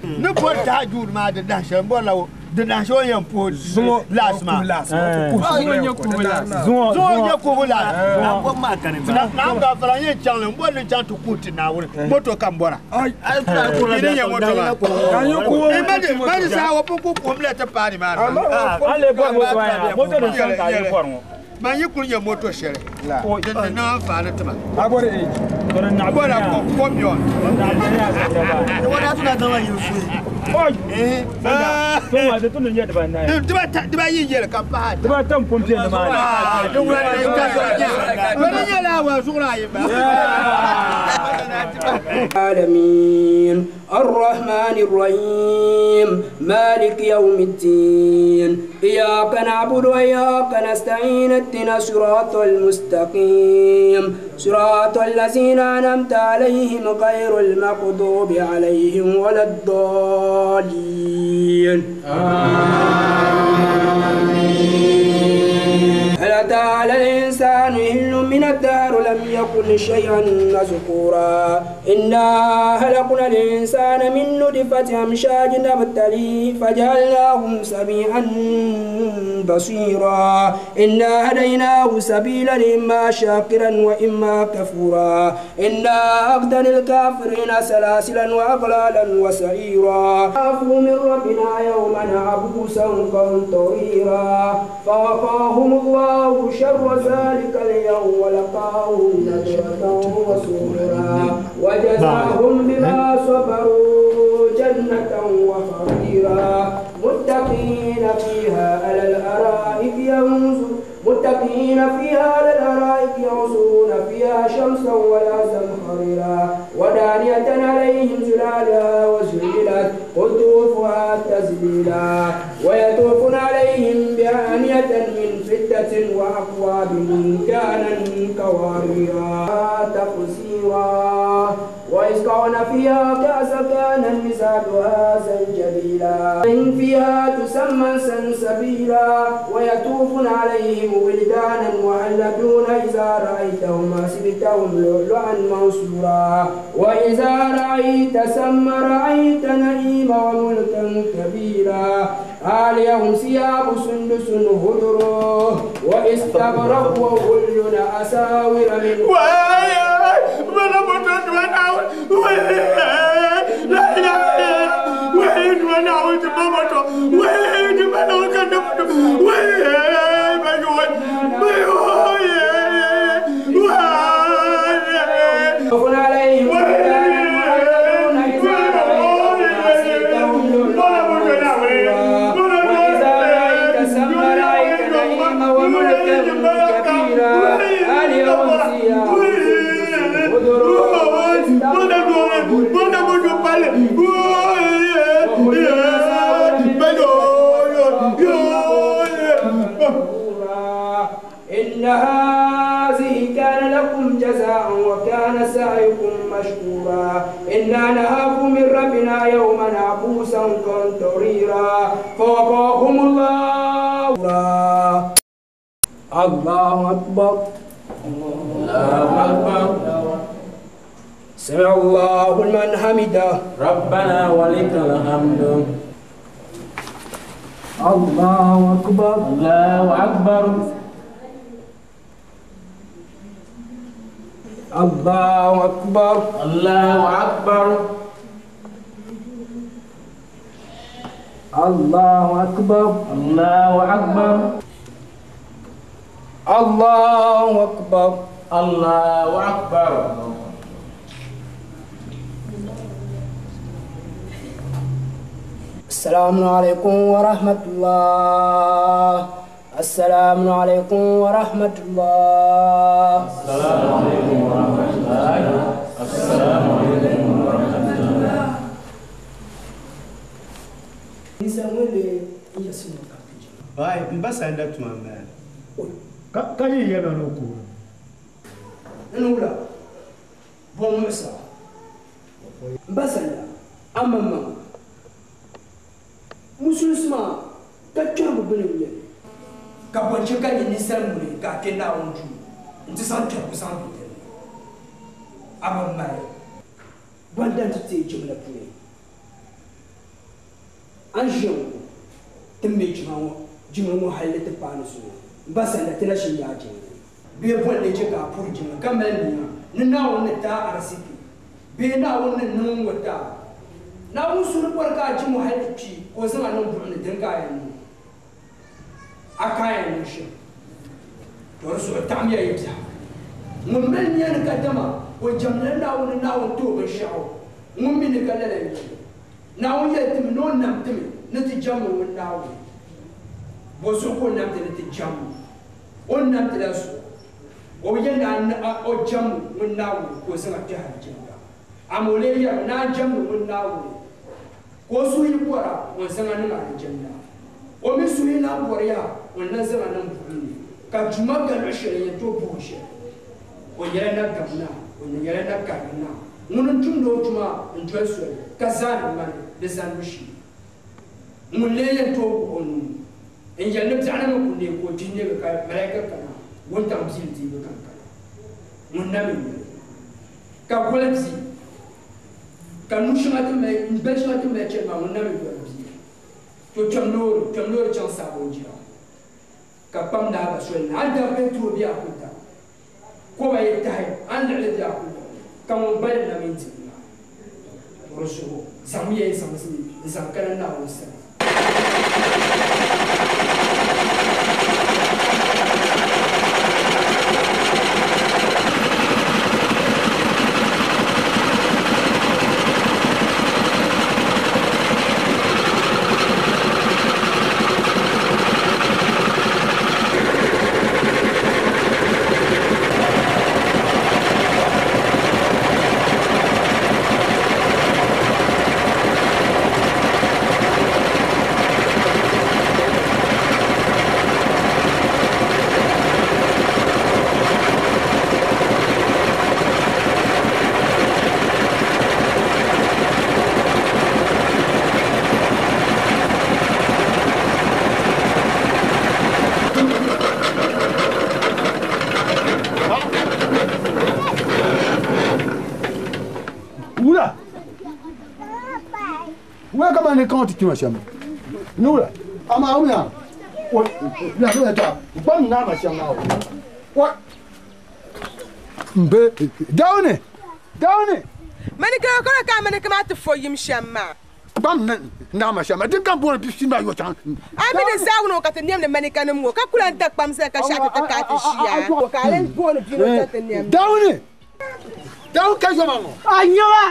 [SPEAKER 8] Ni bo ta jur ma da dan shan bo lawo.
[SPEAKER 11] Di lahi shɛli o yɛn puhi laasi maa. Zuŋɔ nyɛ kuhigu laasi. Naam gafara n yɛn chaŋ li n bɔri ni n chaŋ ti kuhi ti Naawuni moto ka n bɔra. Yi ni nyɛ moto maa. Mani saha o pun ku kuhimla ti paai nimaani. Man yi kuli nyɛ moto shɛli din ni niŋ anfaani ti ma. Bɔra komion. Dibayi n-nyɛli ka pahi ata.
[SPEAKER 8] Dibata n-pun be nimaani.
[SPEAKER 11] Di nyɛla awa zuɣuri ayi maa.
[SPEAKER 6] العالمين الرحمن الرحيم مالك يوم الدين إياك نعبد وإياك نستعين اهدنا الصراط المستقيم صراط الذين أنعمت عليهم غير المغضوب عليهم ولا الضالين هل أتى على الإنسان حين من الدهر لم يكن شيئا مذكورا إنا خلقنا الإنسان من نطفة أمشاج نبتليه فجعلناه سميعا بصيرا إنا هديناه سبيلا إما شاكرا وإما كفورا إنا أعتدنا للكافرين سلاسلا وأغلالا وسعيرا خافوا من ربنا يوما عبوسا قمطريرا فوقاهم الله شر ذلك اليوم ولقاهم نضرة وسرورا وجزاهم بما صبروا جنة وحريرا متقين فيها على الأرائك ينظرون متقين فيها على الأرائك ينظرون فيها شمسا ولا زمهريرا ودانية عليهم ظلالها وذللت قطوفها تذليلا ويطوفون عليهم بآنية من فضة وأكواب كانت قواريرا تقصيرا ويسقون فيها كأسا كان مزاجها زنجبيلا إن فيها تسمى سلسبيلا ويطوفون عليهم ولدانا محلدون إذا رأيتهم حسبتهم لؤلؤا منصورا وإذا رأيت ثم رأيت نعيما وملكا كبيرا عاليهم ثياب سندس خضر واستبرق وكل أساور من إن هذه كان لكم جزاء وكان سعيكم مشكورا إنا نخاف من ربنا يوما عبوسا قمطريرا فوقاهم الله الله أكبر الله أكبر سمع الله لمن حمده
[SPEAKER 4] ربنا ولك الحمد
[SPEAKER 6] الله أكبر
[SPEAKER 4] الله أكبر
[SPEAKER 6] الله أكبر
[SPEAKER 4] الله أكبر
[SPEAKER 6] الله أكبر
[SPEAKER 4] الله أكبر
[SPEAKER 6] الله أكبر
[SPEAKER 4] الله أكبر
[SPEAKER 6] السلام عليكم ورحمة الله السلام عليكم ورحمة الله
[SPEAKER 4] السلام عليكم ورحمة الله السلام عليكم ورحمة الله
[SPEAKER 11] Ai, mbasa enda tumame. Kaji yema no ku.
[SPEAKER 6] Nula. Bon musa. Mbasa enda. Amma mama. Musulma ka kyabu bini nye. Ka bonche ka ni nisal mure ka ke na onju. Nti san kyabu san bide. Aba mai. Bwandan ti te jimla pune. Anjo. Ti mi jima ŋɔ jiŋli ŋɔ hali ni ti paai ni zuŋɔ. M ba sani ti na shini yaa jiŋli. Bee boli ni che ka a puri jiŋli ka mali nia ni Naawuni ni ti a ariziki bee Naawuni ni niŋ ŋ-ŋɔ ti a. Naawuni suhu ni bɔri ka a jim o hali ti kpi ka o zaŋ a niŋ buɣim ni dini ka a yɛn niŋ? A ka a yɛn niŋ shɛm. To di zuɣu taɣimiya yi biɛhigu. Ŋun mali nia ni kadama o jɛmdila Naawuni ni Naawuni ti o binshɛɣu, ŋun mi ni ka lala n-nyɛ li. Naawuni yɛli ti mi ni o nam ti mi ni ti jɛm o ŋun Naawuni. Bɔzuɣu ka o nam ti ni ti jɛm o? O ni nam ti la zuɣu. O bi yɛli ni a o jɛmmi ŋun Naawuni ka o zaŋ a kpɛhi alijanna. Amaa o lee yɛrimi ni a jɛmdi ŋun Naawuni ka o suhu yi bɔr a, o ni zaŋ a niŋ alijanna. O mi suhu yi lan bɔri ya, o ni lan zaŋ a niŋ buɣim ni. Ka Duuma ka luɣ shɛli n-yɛn tooi puhi shɛli. O nyɛla nagam naa, o nyɛla nakarili naa. Ŋuni n-tumdi o tuma n-doli soli ka zaani ŋmani di zanibu shee. Ŋuni n-lee yɛn tooi wuɣi o nuu n-yɛli ni biɛɣuni mi ku neei ka o gbihi neegi ka malaika kana wuntaŋ biili deebu ka n-kana? Ŋun na mi n-nyɛ li. Ka goli bia, ka nu shɛŋa ti mali, n-gbali shɛŋa ti mali chani maa, ŋun na mi yɔri bia. To kpɛm loori, kpɛm loori chaŋ Sabonjia ka kpam naa ba soli ni. A ni daa bɛ tooi bɛ a ku da. Koba yi tahi, a ni liɣili bɛ a ku liɣili, ka ŋun gbalim na mi n-di ŋuna. To di zuɣu, zaŋmiya yi zaŋsim n-zaŋ kana Naawuni sani.
[SPEAKER 1] Wula. Wula kama ni kaŋ ti kpima shɛm. Ni wula. Amaa wula. O la wula ta. Gbam naa ma shɛm maa o. Mbe dawuni. Dawuni.
[SPEAKER 12] Mani ka kɔrɔ ka mani kama ti fo yim shɛm maa.
[SPEAKER 1] Gbam naa ma shɛm maa. Din kam booni bisi maa yo chaŋ.
[SPEAKER 12] A mi ni zaawuni o ka ti niɛm ni manika nim ŋɔ ka kula n da kpam zali ka shɛhi ti ti kaai ti ʒiya. Ka a len booni bia ŋɔ ka ti niɛm.
[SPEAKER 1] Dawuni. Dawuni ka yoma ŋɔ.
[SPEAKER 5] A nyɛma.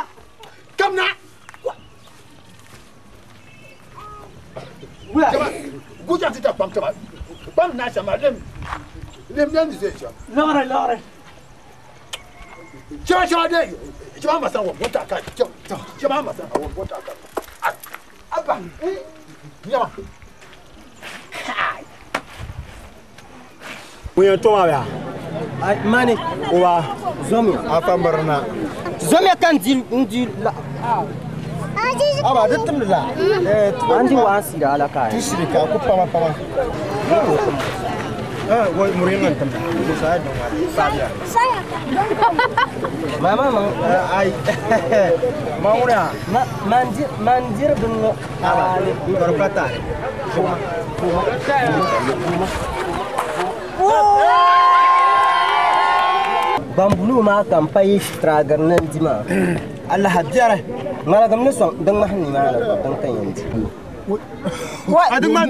[SPEAKER 1] Kam na.
[SPEAKER 5] Wula.
[SPEAKER 1] Guja ti da kpam taba. Kpam naa shɛm maa lem lem lem ni zai shɛm.
[SPEAKER 5] Liɣiri liɣiri.
[SPEAKER 1] Chɛma chɛma de chɛma ma san wa bota ka chɛma ma san wa bota ka. Abba nyɛma.
[SPEAKER 13] Ŋun yɛn tɔma bɛ
[SPEAKER 14] a? Mani.
[SPEAKER 13] Oba.
[SPEAKER 14] Zomiya.
[SPEAKER 13] Afa mirina.
[SPEAKER 14] Zomiya ka n di n di la.
[SPEAKER 13] Aba di timdi la.
[SPEAKER 14] An di waan sira ala ka.
[SPEAKER 13] Tu siri ka ku pama pama. Wai muringa n timda. Musa ya dɔn wa. Sabia.
[SPEAKER 14] Mama ma
[SPEAKER 13] ai. Ma wura.
[SPEAKER 14] Ma man diri bin ŋɔ.
[SPEAKER 13] Aba. Kɔrɔ pata.
[SPEAKER 14] Kuma. Kuma. Kuma. Bambuluu maa ka n pa yi shitiraagiri ni n di maa.
[SPEAKER 13] Alaha biɛri.
[SPEAKER 14] Ŋmaligim ni sɔŋ din ŋmahi nimaani din ka yɛn di. Waɣisima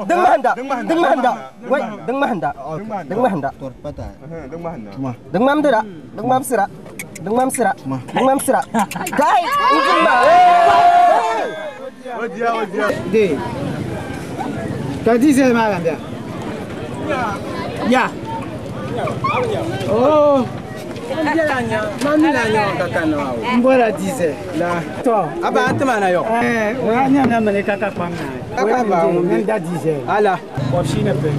[SPEAKER 14] din ŋmahinda din ŋmahinda wai din ŋmahinda din ŋmahinda din ŋmamdira din ŋmamsira din ŋmamsira din ŋmamsira kai n di maa.
[SPEAKER 2] De ka diesel maa lan bɛ ya. Oh. N bɔra diesel. To.
[SPEAKER 13] Aba an tɛmɛ na yɔ.
[SPEAKER 2] O y'a ɲɛ na mani ka ka kpam na.
[SPEAKER 13] Ka ka ba
[SPEAKER 2] o n da diesel.
[SPEAKER 13] Ala.
[SPEAKER 2] Kɔsi ne pe.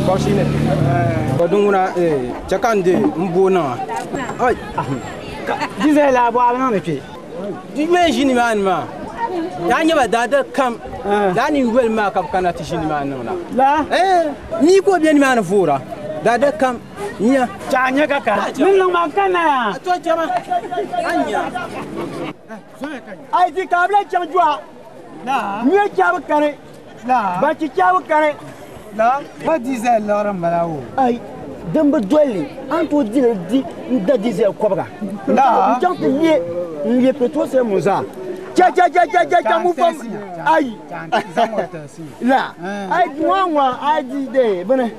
[SPEAKER 13] Kɔsi ne pe. Ko dun ŋuna cɛ kan de n bo na. Ayi.
[SPEAKER 2] Diesel la bɔ a bɛ na mi pe.
[SPEAKER 13] Jumɛn ʒi nimaani maa. Yaa nyɛ ba daadal kam. Daa ni wali maa ka bi kana ti ʒi nimaani niŋ na.
[SPEAKER 2] La.
[SPEAKER 13] Mii ka o bɛ nimaani voora. Daadal kam. Nya.
[SPEAKER 2] Cha nya kaka. Min niŋ ma kana ya.
[SPEAKER 13] A to chama. Anya.
[SPEAKER 6] Ai di ka bila chaŋ jua.
[SPEAKER 2] La.
[SPEAKER 6] Nyɛ chabi kani. Ban chichabu kani.
[SPEAKER 2] La ba diesel lɔɣiri n bala wo.
[SPEAKER 6] Ayi din bi dolli an tooi dili di n da diesel kɔbiga.
[SPEAKER 2] La.
[SPEAKER 6] N chaŋ ti lie n lie petrol sel mu zaa. Cha cha cha cha cha cha mu fam ayi. La ayi ŋɔ ŋɔ ayi di de bini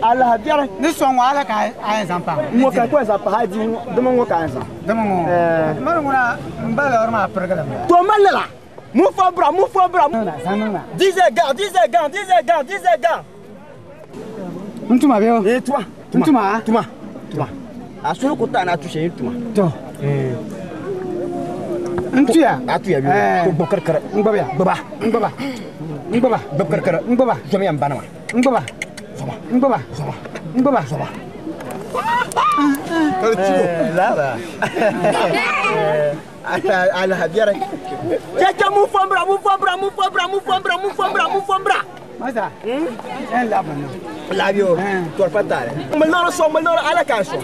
[SPEAKER 6] alaha biɛri.
[SPEAKER 2] Ni sɔŋ ŋɔ ala ka a yɛn zaŋ pahi.
[SPEAKER 6] Ŋɔ ka ko zaŋ pahi di dimi ŋɔ ka a yɛn zaŋ.
[SPEAKER 2] Dimi ŋɔ. Mali ŋuna n ba lɔɣiri maa pirigili mi.
[SPEAKER 6] To mali la. Mu fɔ bra mu fɔ bra. Diesel gan diesel gan diesel gan diesel gan.
[SPEAKER 2] N tuma bɛ o.
[SPEAKER 6] Ee tuma.
[SPEAKER 2] N tuma.
[SPEAKER 6] Tuma tuma. A soli ko taa n'a tushe tuma.
[SPEAKER 2] To. N tuya.
[SPEAKER 6] A tuya bi. Ko gbɔ kɛrɛkɛrɛ.
[SPEAKER 2] N gbɔbya.
[SPEAKER 6] Gbɔba.
[SPEAKER 2] N gbɔba. N gbɔba.
[SPEAKER 6] Gbɔ kɛrɛkɛrɛ.
[SPEAKER 2] N gbɔba.
[SPEAKER 6] Zɔmiya n bana ma.
[SPEAKER 2] N gbɔba.
[SPEAKER 6] Zɔba.
[SPEAKER 2] N gbɔba.
[SPEAKER 6] Zɔba.
[SPEAKER 2] N gbɔba.
[SPEAKER 6] Zɔba.
[SPEAKER 14] Laba.
[SPEAKER 6] Alaha biɛri. Cɛ mu fɔ n bra mu fɔ n bra mu fɔ n bra mu fɔ n bra mu fɔ n bra mu fɔ n bra.
[SPEAKER 2] Masa. N labi na.
[SPEAKER 6] Labi o. Tɔri pa taali. N bɛ lɔri sɔn n bɛ lɔri ala k'a sɔn.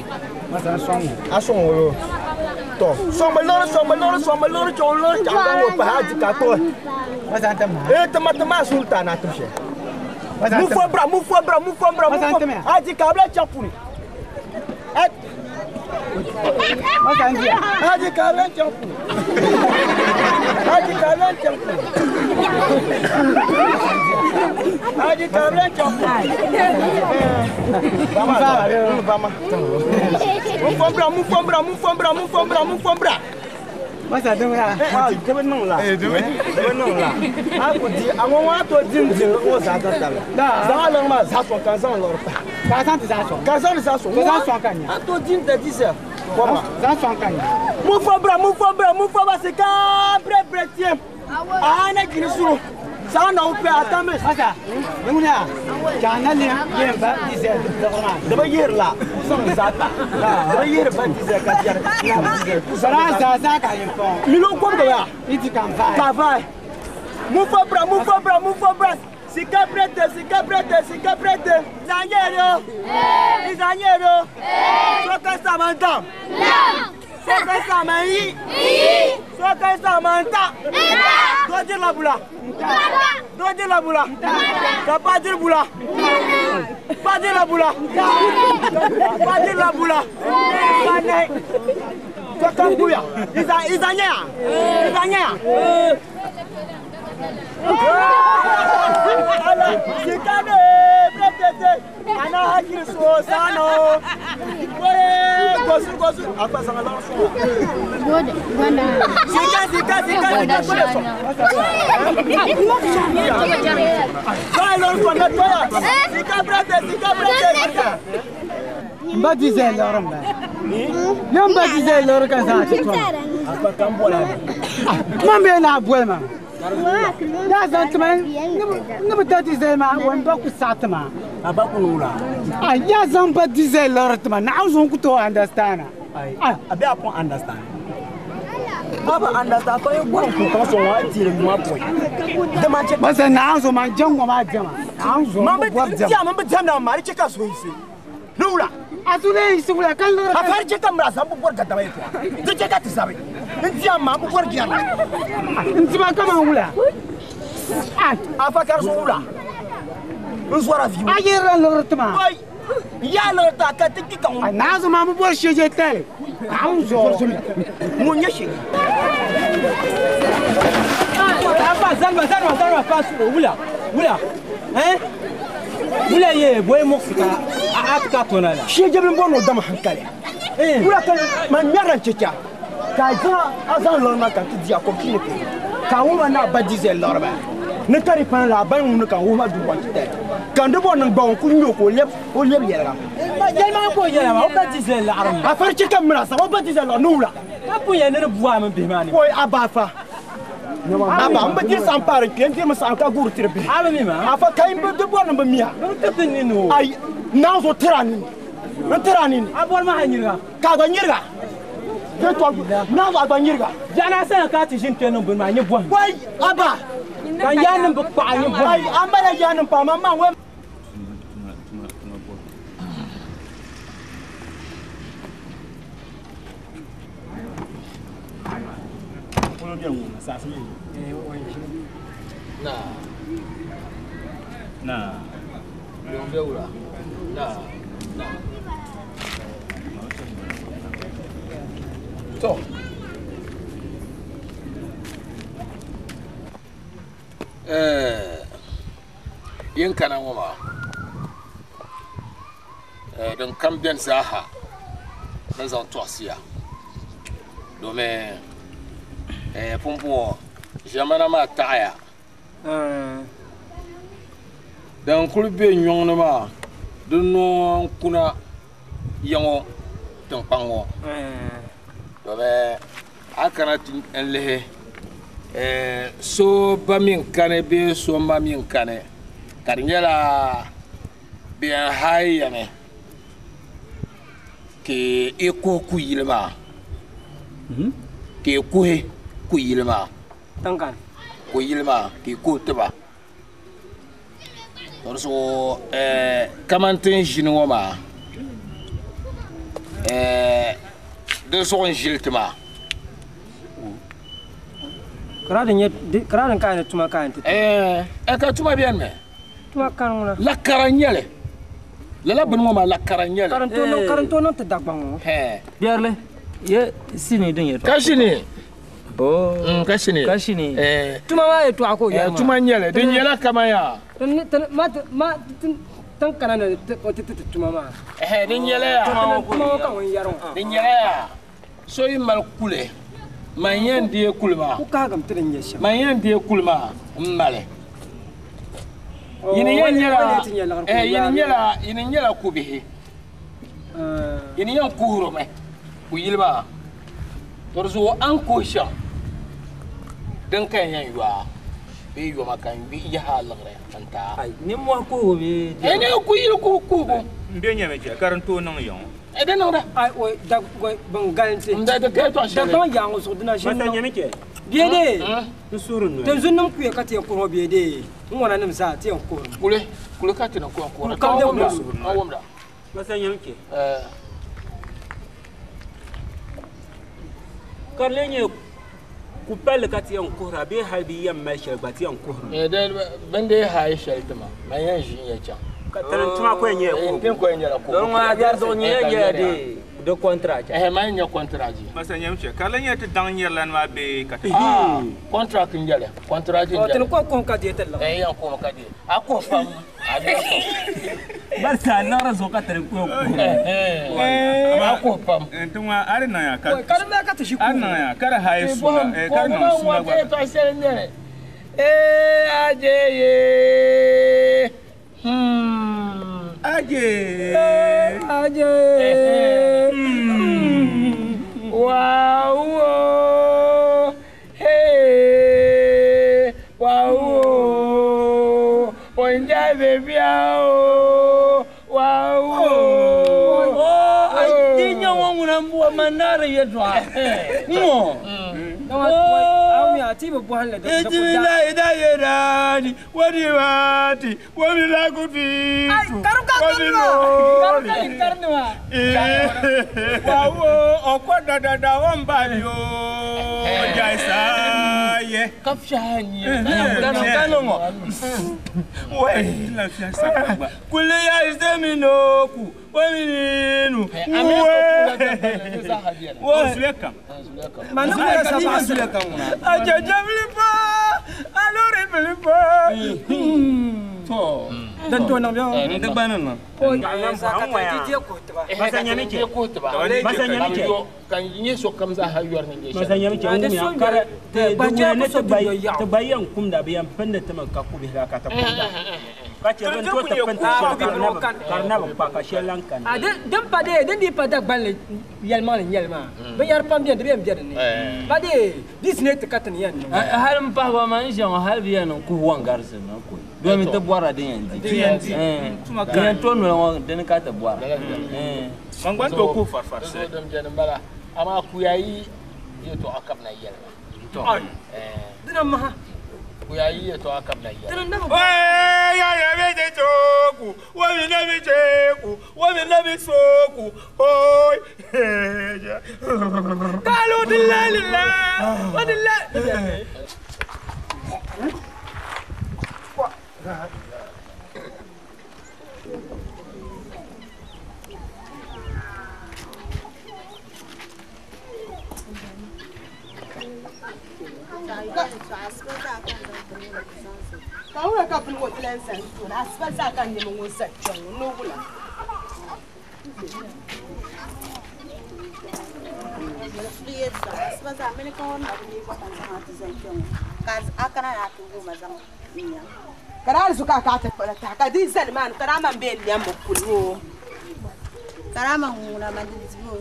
[SPEAKER 2] Masa n sɔn o.
[SPEAKER 6] A sɔn o yo. Tɔ sɔn bɛ lɔri sɔn bɛ lɔri sɔn bɛ lɔri cɛ lɔri cɛ an k'o pahi a di k'a tɔ.
[SPEAKER 2] Masa n tɛ ma.
[SPEAKER 6] Ee tama tama a sun ta n'a tɛ
[SPEAKER 2] Masa
[SPEAKER 6] Mu fɔ bra mu fɔ bra mu fɔ bra mu
[SPEAKER 2] Masa n
[SPEAKER 6] fɔ.
[SPEAKER 2] tɛ mɛ.
[SPEAKER 6] A di k'a bila cɛ puni.
[SPEAKER 2] Masa n diya.
[SPEAKER 6] A di k'a bila cɛ puni. A di k'a bila cɛ puni. A di k'a bila cɛ puni. Bama bama. Mu fɔ bra mu fɔ bra mu fɔ bra mu fɔ bra mu fɔ bra.
[SPEAKER 2] Masa dumuna.
[SPEAKER 6] Debe niŋ la. Debe niŋ la. A ko di a ŋɔ ŋɔ a to di n di o zaa ka tabila. Zaŋ a lɔri maa zaa sɔŋ ka n zaŋ lɔri pa.
[SPEAKER 2] Ka zaŋ ti zaa sɔŋ.
[SPEAKER 6] Ka zaŋ ti zaa sɔŋ.
[SPEAKER 2] Ka zaŋ sɔŋ ka nya.
[SPEAKER 6] A to di n da di sɛ. Kɔma.
[SPEAKER 2] Zaŋ sɔŋ ka nya.
[SPEAKER 6] Mu fɔ bra mu fɔ bra mu fɔ ba se ka bre bre tiɛ. A ne jini suru. Saa na o pɛ a tan bɛ.
[SPEAKER 2] Masa dumuna. Jana le yen ba diesel lɔɣiri maa.
[SPEAKER 6] Debe yihiri la. Sɔŋ zaa ta. Debe yihiri ba diesel ka biɛri.
[SPEAKER 2] Sara zaa zaa ka yen pɔn.
[SPEAKER 6] Miliyɔn kɔbiga ya.
[SPEAKER 2] I ti kan fa ye.
[SPEAKER 6] Ka fa ye. Mu fɔ bra mu fɔ bra mu fɔ bra. Sika prete sika prete sika prete. Zanyero. Zanyero. Soka samanta. Soka samayi. Soka samanta. Dɔ di la bula. Dɔ di la bula. Ka pa di bula. Pa di la bula. Pa di la bula. Pa ne. Soka buya. Iza izanya. Izanya. Ala sikane pretete ana hakiri so sano. Oye gosu gosu apa sanga lɔrɔ sɔn. Sika sika sika sika kole sɔn. Sɔn lɔrɔ sɔn ne tɔ ya. Sika prete sika prete sika.
[SPEAKER 2] N ba diesel lɔɣiri n bala. Ne n ba diesel lɔɣiri ka zaŋ a ti tɔm.
[SPEAKER 6] Apa kan bɔla.
[SPEAKER 2] Man bɛ n'a boli ma. N'a zaŋ tima ne bi da diesel maa wa n ba ku saɣa tima.
[SPEAKER 6] A ba kunu la.
[SPEAKER 2] A ya zaŋ ba diesel lɔɣiri tima naɣa zuŋ ku tooi understand
[SPEAKER 6] Ayi a bɛ a pɔn understand. Baba understand fa ye bɔn kun kan sɔn wa tiri ɲuman pɔn. Dama cɛ.
[SPEAKER 2] Masa naɣa zuɣu man jɛn ŋɔ maa diɛma. Naɣa zuɣu
[SPEAKER 6] Man
[SPEAKER 2] n
[SPEAKER 6] bɛ
[SPEAKER 2] bɔri diɛma.
[SPEAKER 6] diya man bɛ diɛm na maa cɛ ka so yi se. Ne wula.
[SPEAKER 2] A tun ne yi wula ka lɔri.
[SPEAKER 6] A fari cɛ ka mura san bɛ bɔri ka daba ye tuwa. Di cɛ ka ti sabi. N diya maa bɛ bɔri diya la.
[SPEAKER 2] N tima kama wula.
[SPEAKER 6] A fa kari so wula. N zɔra fiyewu.
[SPEAKER 2] A yɛrɛ la lɔri tima.
[SPEAKER 6] Ayi. Ya lɔri ta ka ti ki kan.
[SPEAKER 2] A naɣa zuɣu maa bɛ bɔri shɛjɛ tali. Naɣa zuɣu.
[SPEAKER 6] Mun ye seegin.
[SPEAKER 13] Afa zalma zalma zalma fa su wula wula hein wula ye boy mo ka a ka tona la.
[SPEAKER 6] Shɛjɛ bɛ bɔ n'o dama hankali. Wula ka ma ɲara cɛca. Ka zaŋ a zaŋ lɔri ma ka ti diya ko kini pe. Ka wuma n'a ba diesel lɔri ba. Ne tari pan la a ba ŋuni ka wuma du waati tɛ. Ka n de bɔ nin gbaw ko ɲo k'o lɛb o lɛb yɛlɛga.
[SPEAKER 13] Yɛlɛma ko yɛlɛma o ba diesel la aram.
[SPEAKER 6] A fari cɛ ka mina sa o ba diesel lɔri ne wula.
[SPEAKER 13] Ka bonya ne buwa min bihi maa ni.
[SPEAKER 6] Oye a b'a fa. Aba n bɛ diri san paari kɛ n diri mi san ka guuri tiri bi.
[SPEAKER 13] A bɛ min ma.
[SPEAKER 6] A fɔ ka n bɛ de bɔ nin bɛ miya.
[SPEAKER 13] N tɛ ti nin o.
[SPEAKER 6] Ayi n'an so tira nin n tira nin.
[SPEAKER 13] A bɔra ma ha ɲininka.
[SPEAKER 6] K'a gba ɲininka. Te tɔ n'an so a gba ɲininka.
[SPEAKER 13] Jana sani k'a ti ʒini kpɛ niŋ bini maa n ye bɔhim.
[SPEAKER 6] Wayi aba.
[SPEAKER 13] Ka yaa nim bi kpaɣa n ye bɔhim.
[SPEAKER 6] Ayi an b'a la yaa nim pa ma maa wɛ.
[SPEAKER 8] Na.
[SPEAKER 4] Luŋ be wula? Na. Na. To. Yin kana ŋɔ maa din kam beni zaaha ni zaŋ tɔɣisiya domin pumpɔŋɔ ʒɛmana maa taɣaya din kuli be nyɔŋ ni maa di noo n-kuna ya ŋɔ tiŋkpaŋ ŋɔ domin a kana ti n-lihi so ba mi n-kani bee so ma mi n-kani ka di nyɛla bɛ yɛn haai ya mi ka i kuhi ku yili maa ka i kuhi ku yili maa ku yili maa ka i kuhi tiba to di zuɣu kamani ti ni ʒini ŋɔ maa di zuɣu n-ʒili ti maa.
[SPEAKER 5] Kara din ka ni tuma ka ni ti.
[SPEAKER 4] Ka tuma beni mi.
[SPEAKER 5] Tuma kani ŋuna.
[SPEAKER 4] La kara n-nyɛli. Lala bini ŋɔ maa la kara n-nyɛli.
[SPEAKER 5] Karinto niŋ ti Dagbaŋ ŋɔ.
[SPEAKER 13] Biɛrili, ye sini din yɛtɔɣa.
[SPEAKER 4] Ka shini. Ka shini.
[SPEAKER 13] Ka shini.
[SPEAKER 5] Tuma maa yɛtɔɣa ka o yɛli maa.
[SPEAKER 4] Tuma n-nyɛli. Din nyɛla kaman yaa.
[SPEAKER 5] Tin kana ni ti ti tuma maa.
[SPEAKER 4] Din nyɛla yaa.
[SPEAKER 5] Tuma ŋɔ ka ŋun yɛri ŋɔ.
[SPEAKER 4] Din nyɛla yaa. So yi mali kuli. Man yɛn deei kuli maa.
[SPEAKER 5] Ku kahigim ti din nyɛ shɛm.
[SPEAKER 4] Man yɛn deei kuli maa m mali. Yini yɛn nyɛla yini nyɛla kubihi. Yini yɛn kuhirimi ku yili maa. To di zuɣu a ni kuhi shɛm din ka yɛn yɔa bee yoma ka n yahi a liɣiri n ti a.
[SPEAKER 13] Nimmɔhi kuhigu bee?
[SPEAKER 4] Ni ku yili kuhigu.
[SPEAKER 8] N be nyɛmi chɛ ka din tooi niŋ ya ŋɔ.
[SPEAKER 4] Di niŋda.
[SPEAKER 5] Ai oi da goi bin galinti.
[SPEAKER 4] N da di kai tɔɣa shɛli.
[SPEAKER 5] Dagbaŋ yaangu zuɣu dina ʒini.
[SPEAKER 8] Masa nyɛmi chɛ.
[SPEAKER 5] Biɛde.
[SPEAKER 8] N suuri noli.
[SPEAKER 5] Tinzun nim kuya ka ti yɛn kuhi ŋɔ biɛde. N ŋɔna nim zaa ti yɛn kuhiri.
[SPEAKER 4] Kuli kuli ka ti ni kuhi kuhiri. Ka wumda ka wumda.
[SPEAKER 8] Masa nyɛmi chɛ. Ka di lee nyɛ ku palli ka ti yɛn kuhira bee hali bi yɛn mali shɛli gba ti yɛn kuhiri.
[SPEAKER 4] Bin dee haai shɛli ti ma man yɛn ʒi n ya chaŋ.
[SPEAKER 8] Tani tuma ko nyɛ ko.
[SPEAKER 4] Tin ko nyɛla ko.
[SPEAKER 13] Don ŋɔ gari zuɣu nyɛ nyɛla de de contract.
[SPEAKER 4] Man nyɛ contract.
[SPEAKER 8] Masa nyɛm chɛ ka la nyɛ ti daŋ nyɛrila maa bee ka ti.
[SPEAKER 4] Contract n nyɛli. Contract n nyɛli.
[SPEAKER 5] Tini ko ko ka de ti la.
[SPEAKER 4] Yan ko ka de. A ko fam. A de ko.
[SPEAKER 13] Barka liɣiri zuɣu ka tini ko.
[SPEAKER 4] A ko pam.
[SPEAKER 8] Tuma ari na ya ka.
[SPEAKER 5] Ka ma ka ti shi ko.
[SPEAKER 8] Ari na ya ka hayi suna. Ka na suna
[SPEAKER 4] gba. Ko shɛli nyɛli. Aje.
[SPEAKER 8] Aje.
[SPEAKER 5] Aje.
[SPEAKER 4] Wow. Hey. Wow. Onja baby oh. Wow.
[SPEAKER 13] Oh, ai dinya wonguna mbuwa manara yetwa. Ngo.
[SPEAKER 5] Oh, ti bi bɔhili
[SPEAKER 8] la. Ejibila ida yerani wani wati wani lakuti.
[SPEAKER 5] Ai karuka karuka. Karuka ni karnuwa.
[SPEAKER 8] Wawo ọkọ dadada wọn ba mi o jaisa ye.
[SPEAKER 4] Kafsha ni.
[SPEAKER 8] Kanu kanu ŋɔ. Wai. Kule ya isemi noku wani ninu. Wo zuleka.
[SPEAKER 5] Manu ko sa ba
[SPEAKER 8] zuleka ŋuna. Ajaja filipa alori filipa. To.
[SPEAKER 5] Dan to nan biya.
[SPEAKER 8] N gbani na.
[SPEAKER 5] O sa ka ta ti ko tiba.
[SPEAKER 8] Masa nyami che.
[SPEAKER 4] Ko tiba.
[SPEAKER 8] Masa nyami che.
[SPEAKER 4] Kan nye so kam za ha yor ni
[SPEAKER 13] Masa nyami che ŋun ya kara te ne te bai te bai yan kumda bi yan pende te ma ka kubi la ka ta kumda. Ka che ben to te pente shɛli karna ba pa ka shɛli lan kani.
[SPEAKER 5] A din pa de din di pa Dagbaŋ li yɛlima ni yɛlima. Binyɛri pam beni di bɛ bɛ dinni. Ba de dis ne ti ka ti ni yɛn niŋ.
[SPEAKER 13] Hali n pahi ba maa n ʒiya ŋɔ hali bi yɛn niŋ kuhi waŋgarisi na ko domin ti bɔra din yɛn di.
[SPEAKER 8] Din yɛn di.
[SPEAKER 13] Din yɛn to noli ŋɔ dini ka ti bɔra.
[SPEAKER 8] Man gba to ku farfarisi.
[SPEAKER 4] Din beni n bala amaa kuya yi yɛltɔɣa ka bɛ na yɛli ma.
[SPEAKER 5] Dina maha.
[SPEAKER 4] Kuya yi yɛltɔɣa ka bɛ na yɛli ma.
[SPEAKER 8] Ya ya mi je choku, wa mi na mi cheku, wa mi na mi soku. Oi.
[SPEAKER 5] Kalu dillalillah, wa dillah.
[SPEAKER 12] lan zani tooni asiba zaa ka n nɛma ŋɔ za kpɛŋ ŋɔ ni wula. Asiba zaa mini ka ŋɔ na bi neei ka n zaŋ a ti zali kpɛŋ ŋɔ ka a kana ni a ti wuhi ma zaŋ n nya. Ka daa zuɣu ka a kana ti kpuɣi taha ka di zali maa ni ka daa man bee n-nɛmmi kuli o.
[SPEAKER 15] Ka daa man ŋuna man di dibi o.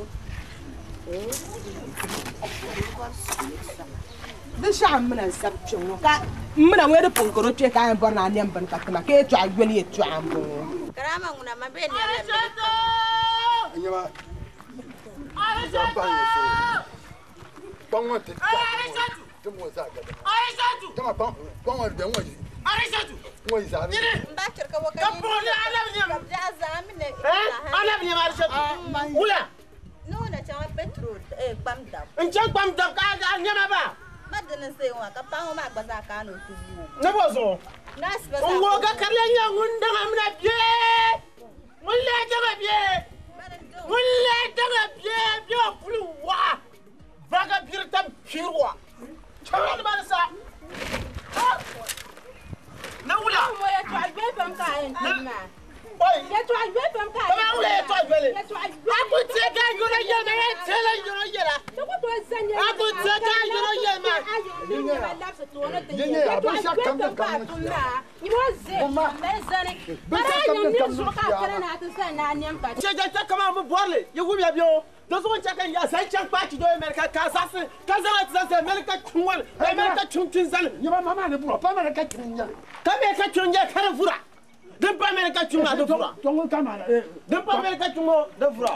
[SPEAKER 12] Di shɛɣu m mina n-sabi kpɛŋ ŋɔ ka m mina ŋɔ di pun karo kpe ka a yɛn bɔri ni a nɛm bini ka tima ka yɛltɔɣa yoli yɛltɔɣa m-bɔŋɔ.
[SPEAKER 15] Ka daa man ŋuna man bee n-nɛmla
[SPEAKER 7] N chaŋ kpam dab ka a nɛma ba.
[SPEAKER 15] Ma dini n-zaya ŋɔ ka paɣa ŋɔ maa gba zaa kana o ti wuhi o.
[SPEAKER 7] Ni bɔ zuɣu? N ŋɔ ka karili nyɛ ŋun daŋa mina bee ŋun lee daŋa bee ŋun lee daŋa bee bee o puli waɣa vaga biri tam kpiri wa chaŋ ni mani sa na wula
[SPEAKER 3] Yɛltɔɣa yoli pam ka a yɛn tim maa. Yɛltɔɣa yoli pam ka a yɛn
[SPEAKER 7] Kaman wula yɛltɔɣa yoli? A ku teei ka a yɔrɔ yɛli ma, yɛn teei la yɔrɔ yɛla. A ku teei ka a yɔrɔ yɛli ma. Chɛ kaman bɛ bɔri li, yi wumya bɛ o. Di zuɣu n-chɛ ka n yaa zaŋ chaŋ kpaachi do America ka a zaɣisi ka zaŋ a ti zaŋ zali America kpiŋ ŋɔ ni, America kpiŋ kpi n-zani. Ka America kpiŋ nyɛ ka di vura. Din pa America kpiŋ maa di vura. Din pa America kpiŋ ŋɔ di vura.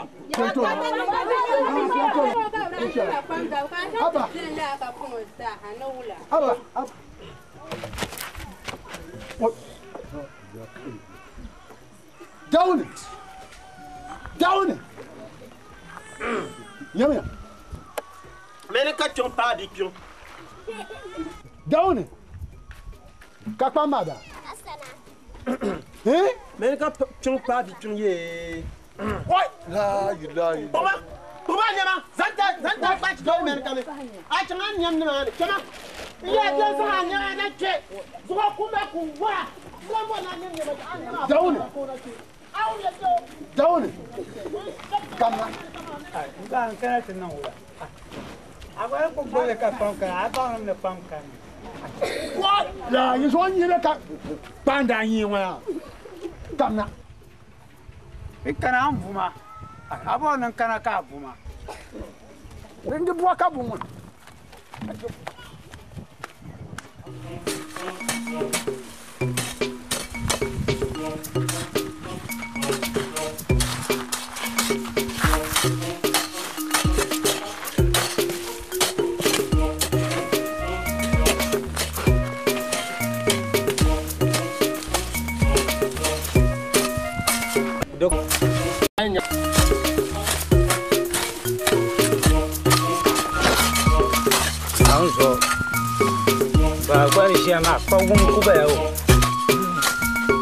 [SPEAKER 1] Dawuni! Dawuni! Nyamiya.
[SPEAKER 7] America kpiŋ paai di kpiŋ.
[SPEAKER 1] Dawuni! Ka kpam maa daa?
[SPEAKER 7] America kpiŋ paai di kpiŋ yee.
[SPEAKER 1] Oi! La ilaha illallah.
[SPEAKER 7] Kpuɣiba! Kpuɣiba nɛma! Zaŋ ta zaŋ ta kpaachi do America ni. A chaŋ a nɛm nimaani kpɛma. N yaa bɛ zaŋ a nɛma na kpe. Zuɣu kumba ku waa.
[SPEAKER 1] Dawuni! Dawuni! Kamna.
[SPEAKER 2] N kana ti niŋ wula. A gba ku gbubili ka kpam kana, a baŋ ni kpam kani.
[SPEAKER 1] La yi zuɣu nyina ka kpaanda nyii ŋɔ yaa. Kamna.
[SPEAKER 2] I kana an buma. A bɔri ni n kana ka a buma.
[SPEAKER 1] N di bua ka bu ŋɔ.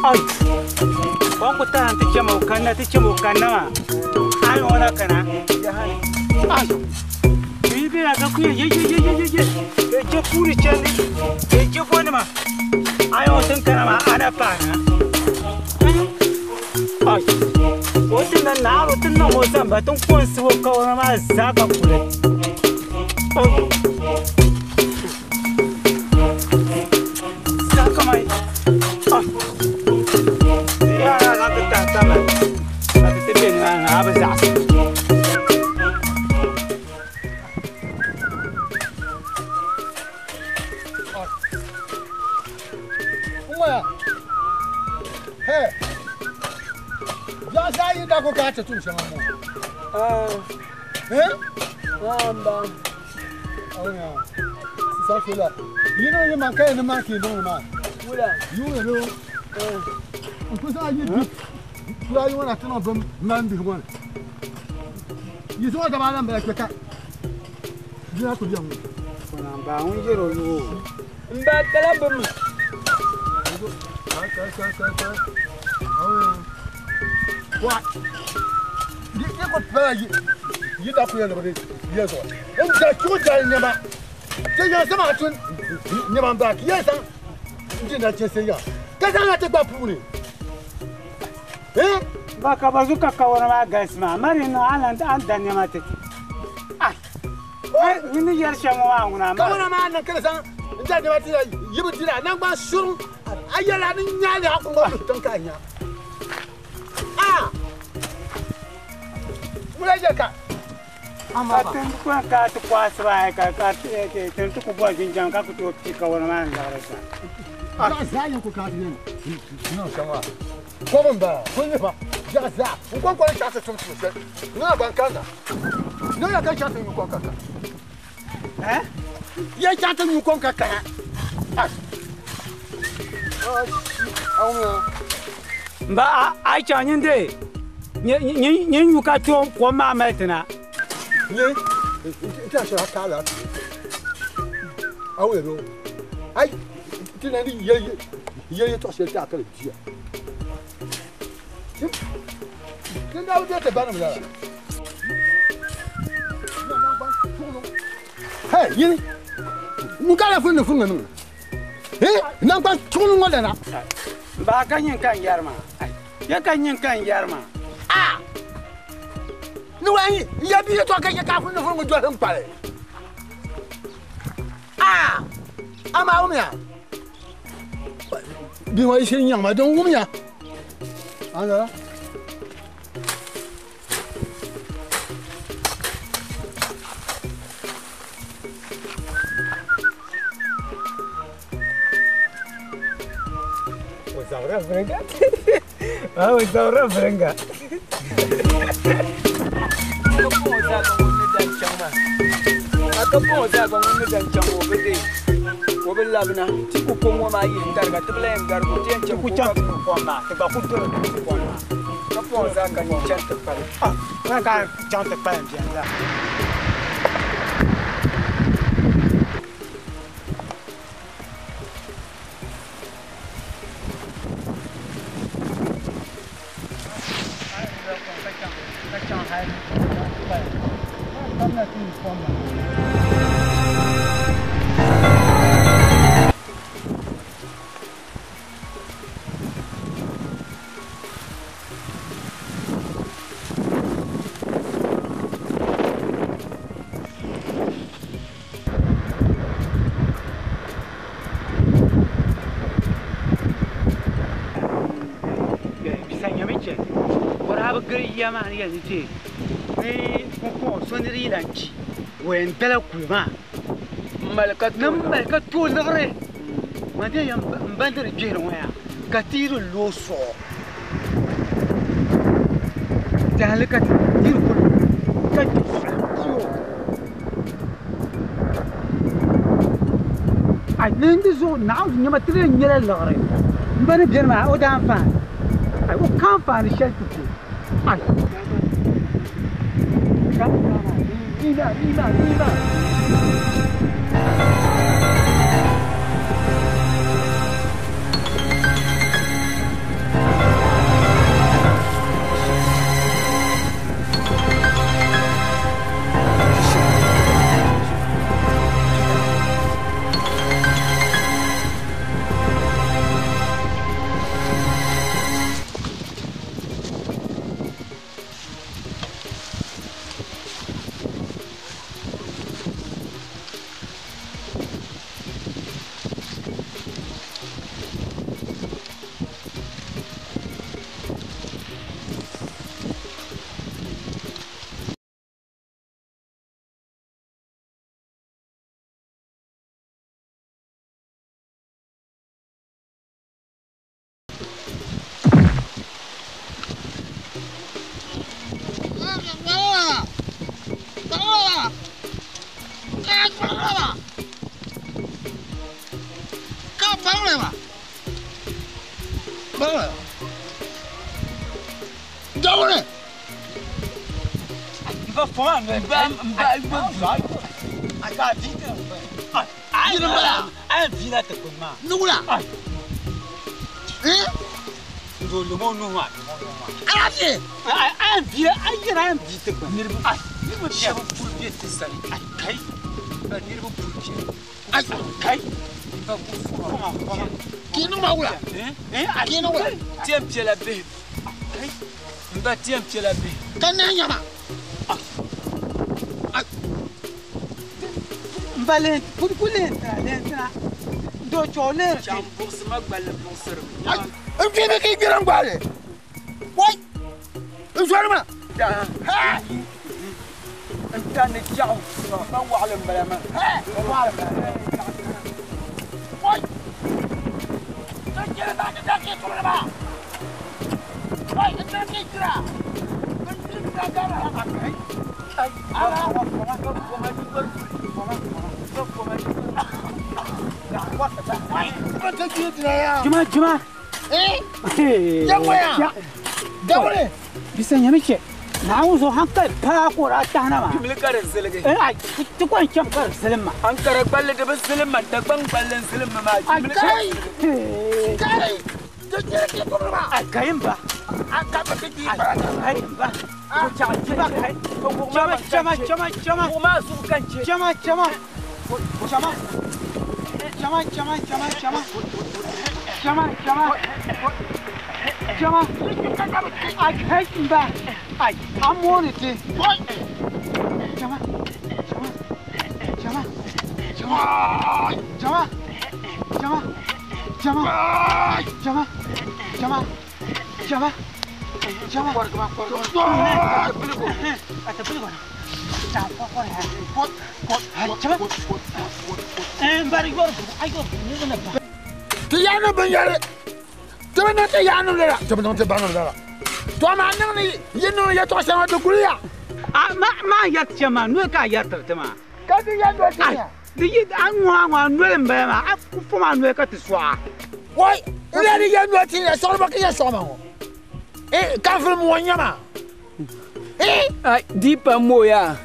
[SPEAKER 13] Ai, kwan ku ta ti chema kanna ti chema kanna ma. Ai ona kana. Ai. Yi bi ka ku ye ye ye ye ye ye. Ke je puri chani. Ke je boni ma. Ai o tin kana ma ana pa na. Ai. O tin na na o tin na mo zamba tin kon si wo ka ona ma za ka kule. Ai. Za ka mai. Ai.
[SPEAKER 1] Hey! Ya sa yi da ko ka ta tun shama mo. Eh? Amba. Oh ya. Sa fi la. Yi no yi man kai ni man ki no ma.
[SPEAKER 6] Wula.
[SPEAKER 1] Yi wo lo. Eh. Ko sa yi di. Kura yi wana tana bam man bi wana. Yi so da ba nan ba ka. Jina ku biyan mu.
[SPEAKER 2] Kuna ba un jero yo.
[SPEAKER 6] Mba kala bam.
[SPEAKER 1] Ka ka ka ka. Oh. Wa. Yi ko pa yi. Yi da ku ya le ye zo. En da chu da ne ma. Te ya sama tun ne ma ba ki ya san. Ndi na che se ya. Ka zaŋla ti gba puuni.
[SPEAKER 13] Ba ka ba zu ka kawana maa galisi maa mari niŋ a lan a da nɛma ti ti. Ai ni ni yɛri shɛm ŋɔ maa ŋuna
[SPEAKER 1] Kawana maa niŋ ka zaŋ n da nɛma ti yi bi dira nangban surum a yɛla ni nyaali a kuŋ o tiŋ ka a nya. Ah! Ŋuna yɛli ka
[SPEAKER 13] Ka tin ku ka ti kwaasi ba ka ka tin ti ku bɔri jinjam ka ku tooi pi kawana maa n liɣiri sa.
[SPEAKER 1] Zaɣ zaa yɛn ku ka ti yɛn niŋ shɛm maa kom n bala kuli nifa zaɣ zaa n kom kɔli chaɣasi tum tum shɛli niŋ ban kanna niŋ ya ka chaɣasi nyu kom ka kana ya chaɣasi nyu kom ka kana
[SPEAKER 13] Ba a chaŋ nyin de nyin nyu ka tooi kom maa mali ti na.
[SPEAKER 1] Nye n ti a shɛli a kaala a wuli do ai ti na ni yɛli yɛltɔɣa shɛli ti a ka di diya ti daa bi ti banim lala hey yini n ka la funi ni funi niŋ eh nangban tuɣuli ŋɔ lana
[SPEAKER 13] Ba ka nyin ka n yɛri maa ya ka nyin ka n yɛri maa
[SPEAKER 1] ah ni wa yi ya bi yɛltɔɣa ka yɛ ka funi ni funi ŋɔ doli n kpali ah amaa wumiya bi ŋɔ yi shiri nyaŋ ma din wumiya an lala
[SPEAKER 6] O zabira viringa. O zabira viringa. Aka pɔŋ zaa gba ŋun ni dan chaŋ o bi deei o bi labina ti ku ko ŋɔ maa yihi tariga ti bi lahi yɛn garigi o ti yɛn chaŋ
[SPEAKER 13] ku chaŋ ti ku kom maa ti gba ku doli ti ku kom maa
[SPEAKER 6] ka pɔŋ zaa ka nyin chaŋ ti kpalim
[SPEAKER 13] ah ka chaŋ ti kpalim biɛni la. Ka tooi liɣiri ma de yɛn n bandiri gbihiri ŋɔ yaa ka tiiri loo suɣu tɛhili ka tiiri kuli ka tiyo a nindi zuɣu naɣa nyɛma ti lee nyɛla liɣiri n ba ni biɛni maa o daa anfaani ai o ka anfaani shɛli ti ti ai Ina, ina, ina.
[SPEAKER 1] Ki niŋ ma wula? Ki niŋ wula?
[SPEAKER 6] Tiɛm piɛla bihi. N ba tiɛm piɛla bihi.
[SPEAKER 1] Ka nahi nyama.
[SPEAKER 2] N ba leen ku leen tira leen tira. Do chɔ leen
[SPEAKER 6] ti. Chaŋ buɣisi ma gballi buɣisiri.
[SPEAKER 1] N fi mi ki gbira n gbaali. Wai! N zɔri ma.
[SPEAKER 6] N ta ni chaɣu. Ba waɣali n bala maa. Ba waɣali n bala maa.
[SPEAKER 1] Wai! N chɛri maa ti da ki tumdi maa. Wai! N ta ki gbira. N gbira gana. Ala!
[SPEAKER 2] Juma juma.
[SPEAKER 1] Eh? Yangoya. Dawule.
[SPEAKER 2] Bisa nyami che. Na wuzo hankali paa ka o daa tahina maa.
[SPEAKER 6] Kimli ka di ziligi.
[SPEAKER 2] Ai ti ko n cham ka di zilim ma.
[SPEAKER 6] Ankara gballi di bi zilim ma Dagbaŋ gballi n zilim ma maa.
[SPEAKER 2] Ai kai.
[SPEAKER 1] Kai. Ti chɛri ki tumdi maa.
[SPEAKER 2] Ai kai n ba.
[SPEAKER 1] A ka bi ti ki bara.
[SPEAKER 2] Kai n ba. Ko chaɣ chɛ kai. Chama chama chama chama.
[SPEAKER 6] Buɣu maa zuɣu ka n chɛ.
[SPEAKER 2] Chama chama. Chama. Chama chama chama chama. Chama chama. Chama. Ai kai n ba. Ai a mooni ti. Chama chama chama chama chama chama chama chama chama chama chama.
[SPEAKER 1] Ti yaani binyɛri. Ti bi niŋ ti yaani lala. Ti bi niŋ ti baŋ lala. To maa niŋ ni yi niŋ yɛltɔɣa shɛŋa di kuli ya.
[SPEAKER 2] A ma yɛri ti shɛm maa noli ka a yɛri tiri ti maa.
[SPEAKER 1] Ka di yɛn noli ti ya.
[SPEAKER 2] Di yi a ŋɔ a ŋɔ a noli n bala maa a ku fom a noli ka ti sɔɣa.
[SPEAKER 1] Wai n lee di yɛn noli ti ya sɔɣili ka yɛn sɔɣi ma ŋɔ. Kanfili mu ŋɔ nyɛ maa.
[SPEAKER 6] Ai di pa mooya.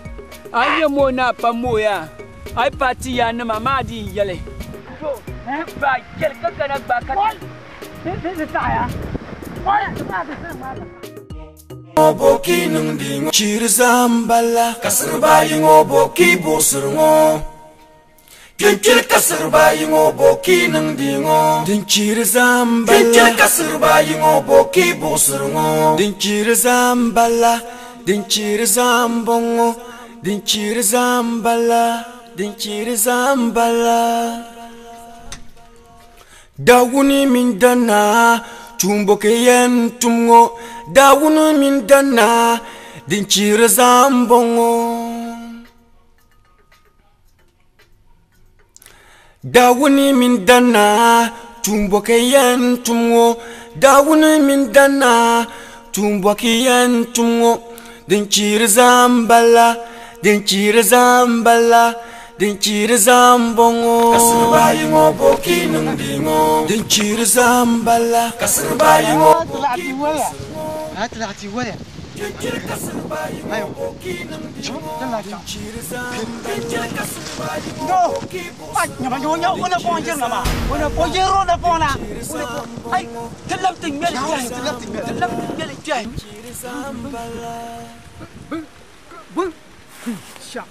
[SPEAKER 6] A nyɛ moo na pa mooya. Ai pa ti ya nima maa di n yɛli. Ba yɛli ka kana gba ka.
[SPEAKER 2] Ti taɣaya.
[SPEAKER 16] Boki niŋdi ŋɔ chiri zambala kasiriba yi ŋɔ boki buɣisiri ŋɔ kpinkpili kasiriba yi ŋɔ boki niŋdi ŋɔ din chiri zambala kpinkpili kasiriba yi ŋɔ boki buɣisiri ŋɔ din chiri zambala din chiri zambɔŋɔ din chiri zambala din chiri zambala Dawuni min dana tumbo ke yen tumŋo dawuni min dana din chiri zambɔŋɔ dawuni min dana tumbo ke yen tumŋo dawuni min dana tumbo ke yen tumŋo din chiri zambala din chiri zambala din chiri zambɔŋɔ kasiriba yi ŋɔ boki niŋdi ŋɔ din chiri zambala kasiriba yi ŋɔ boki
[SPEAKER 2] Tilati wala. No. Ai nyama yo nya ona pon jirna ma. Ona o jero na pona.
[SPEAKER 6] Ai tilab ti ŋmɛli jahi tilab ti ŋmɛli jahi.
[SPEAKER 2] Bun. Sha.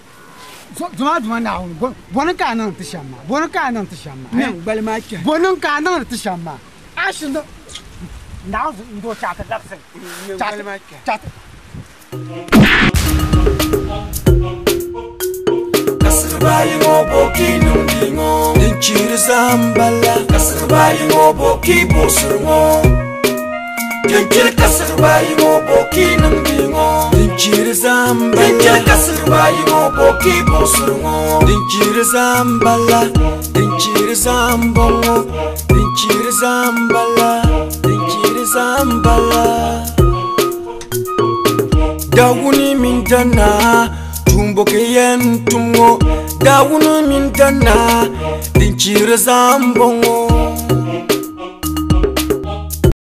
[SPEAKER 2] Duma duma naawuni bɔni ka a niŋ ti shɛm maa bɔni ka a niŋ ti shɛm maa.
[SPEAKER 6] Niŋ gbali maa kpɛhi.
[SPEAKER 2] Bɔni ka a niŋ ti shɛm maa. A shi niŋ naawuni n doo chaɣ ti labisi. Chaɣ ti.
[SPEAKER 16] Kasiriba yi ŋɔ boki niŋdi ŋɔ din chiri zambala kasiriba yi ŋɔ boki buɣisiri ŋɔ kpinkpili kasiriba yi ŋɔ boki niŋdi ŋɔ din chiri zambala kpinkpili kasiriba yi ŋɔ boki buɣisiri ŋɔ din chiri zambala din chiri zambɔŋɔ din chiri zambala din chiri zambala Dawuni min dana tumbo ke yen tumŋo dawuni min dana din chiri zambɔŋɔ.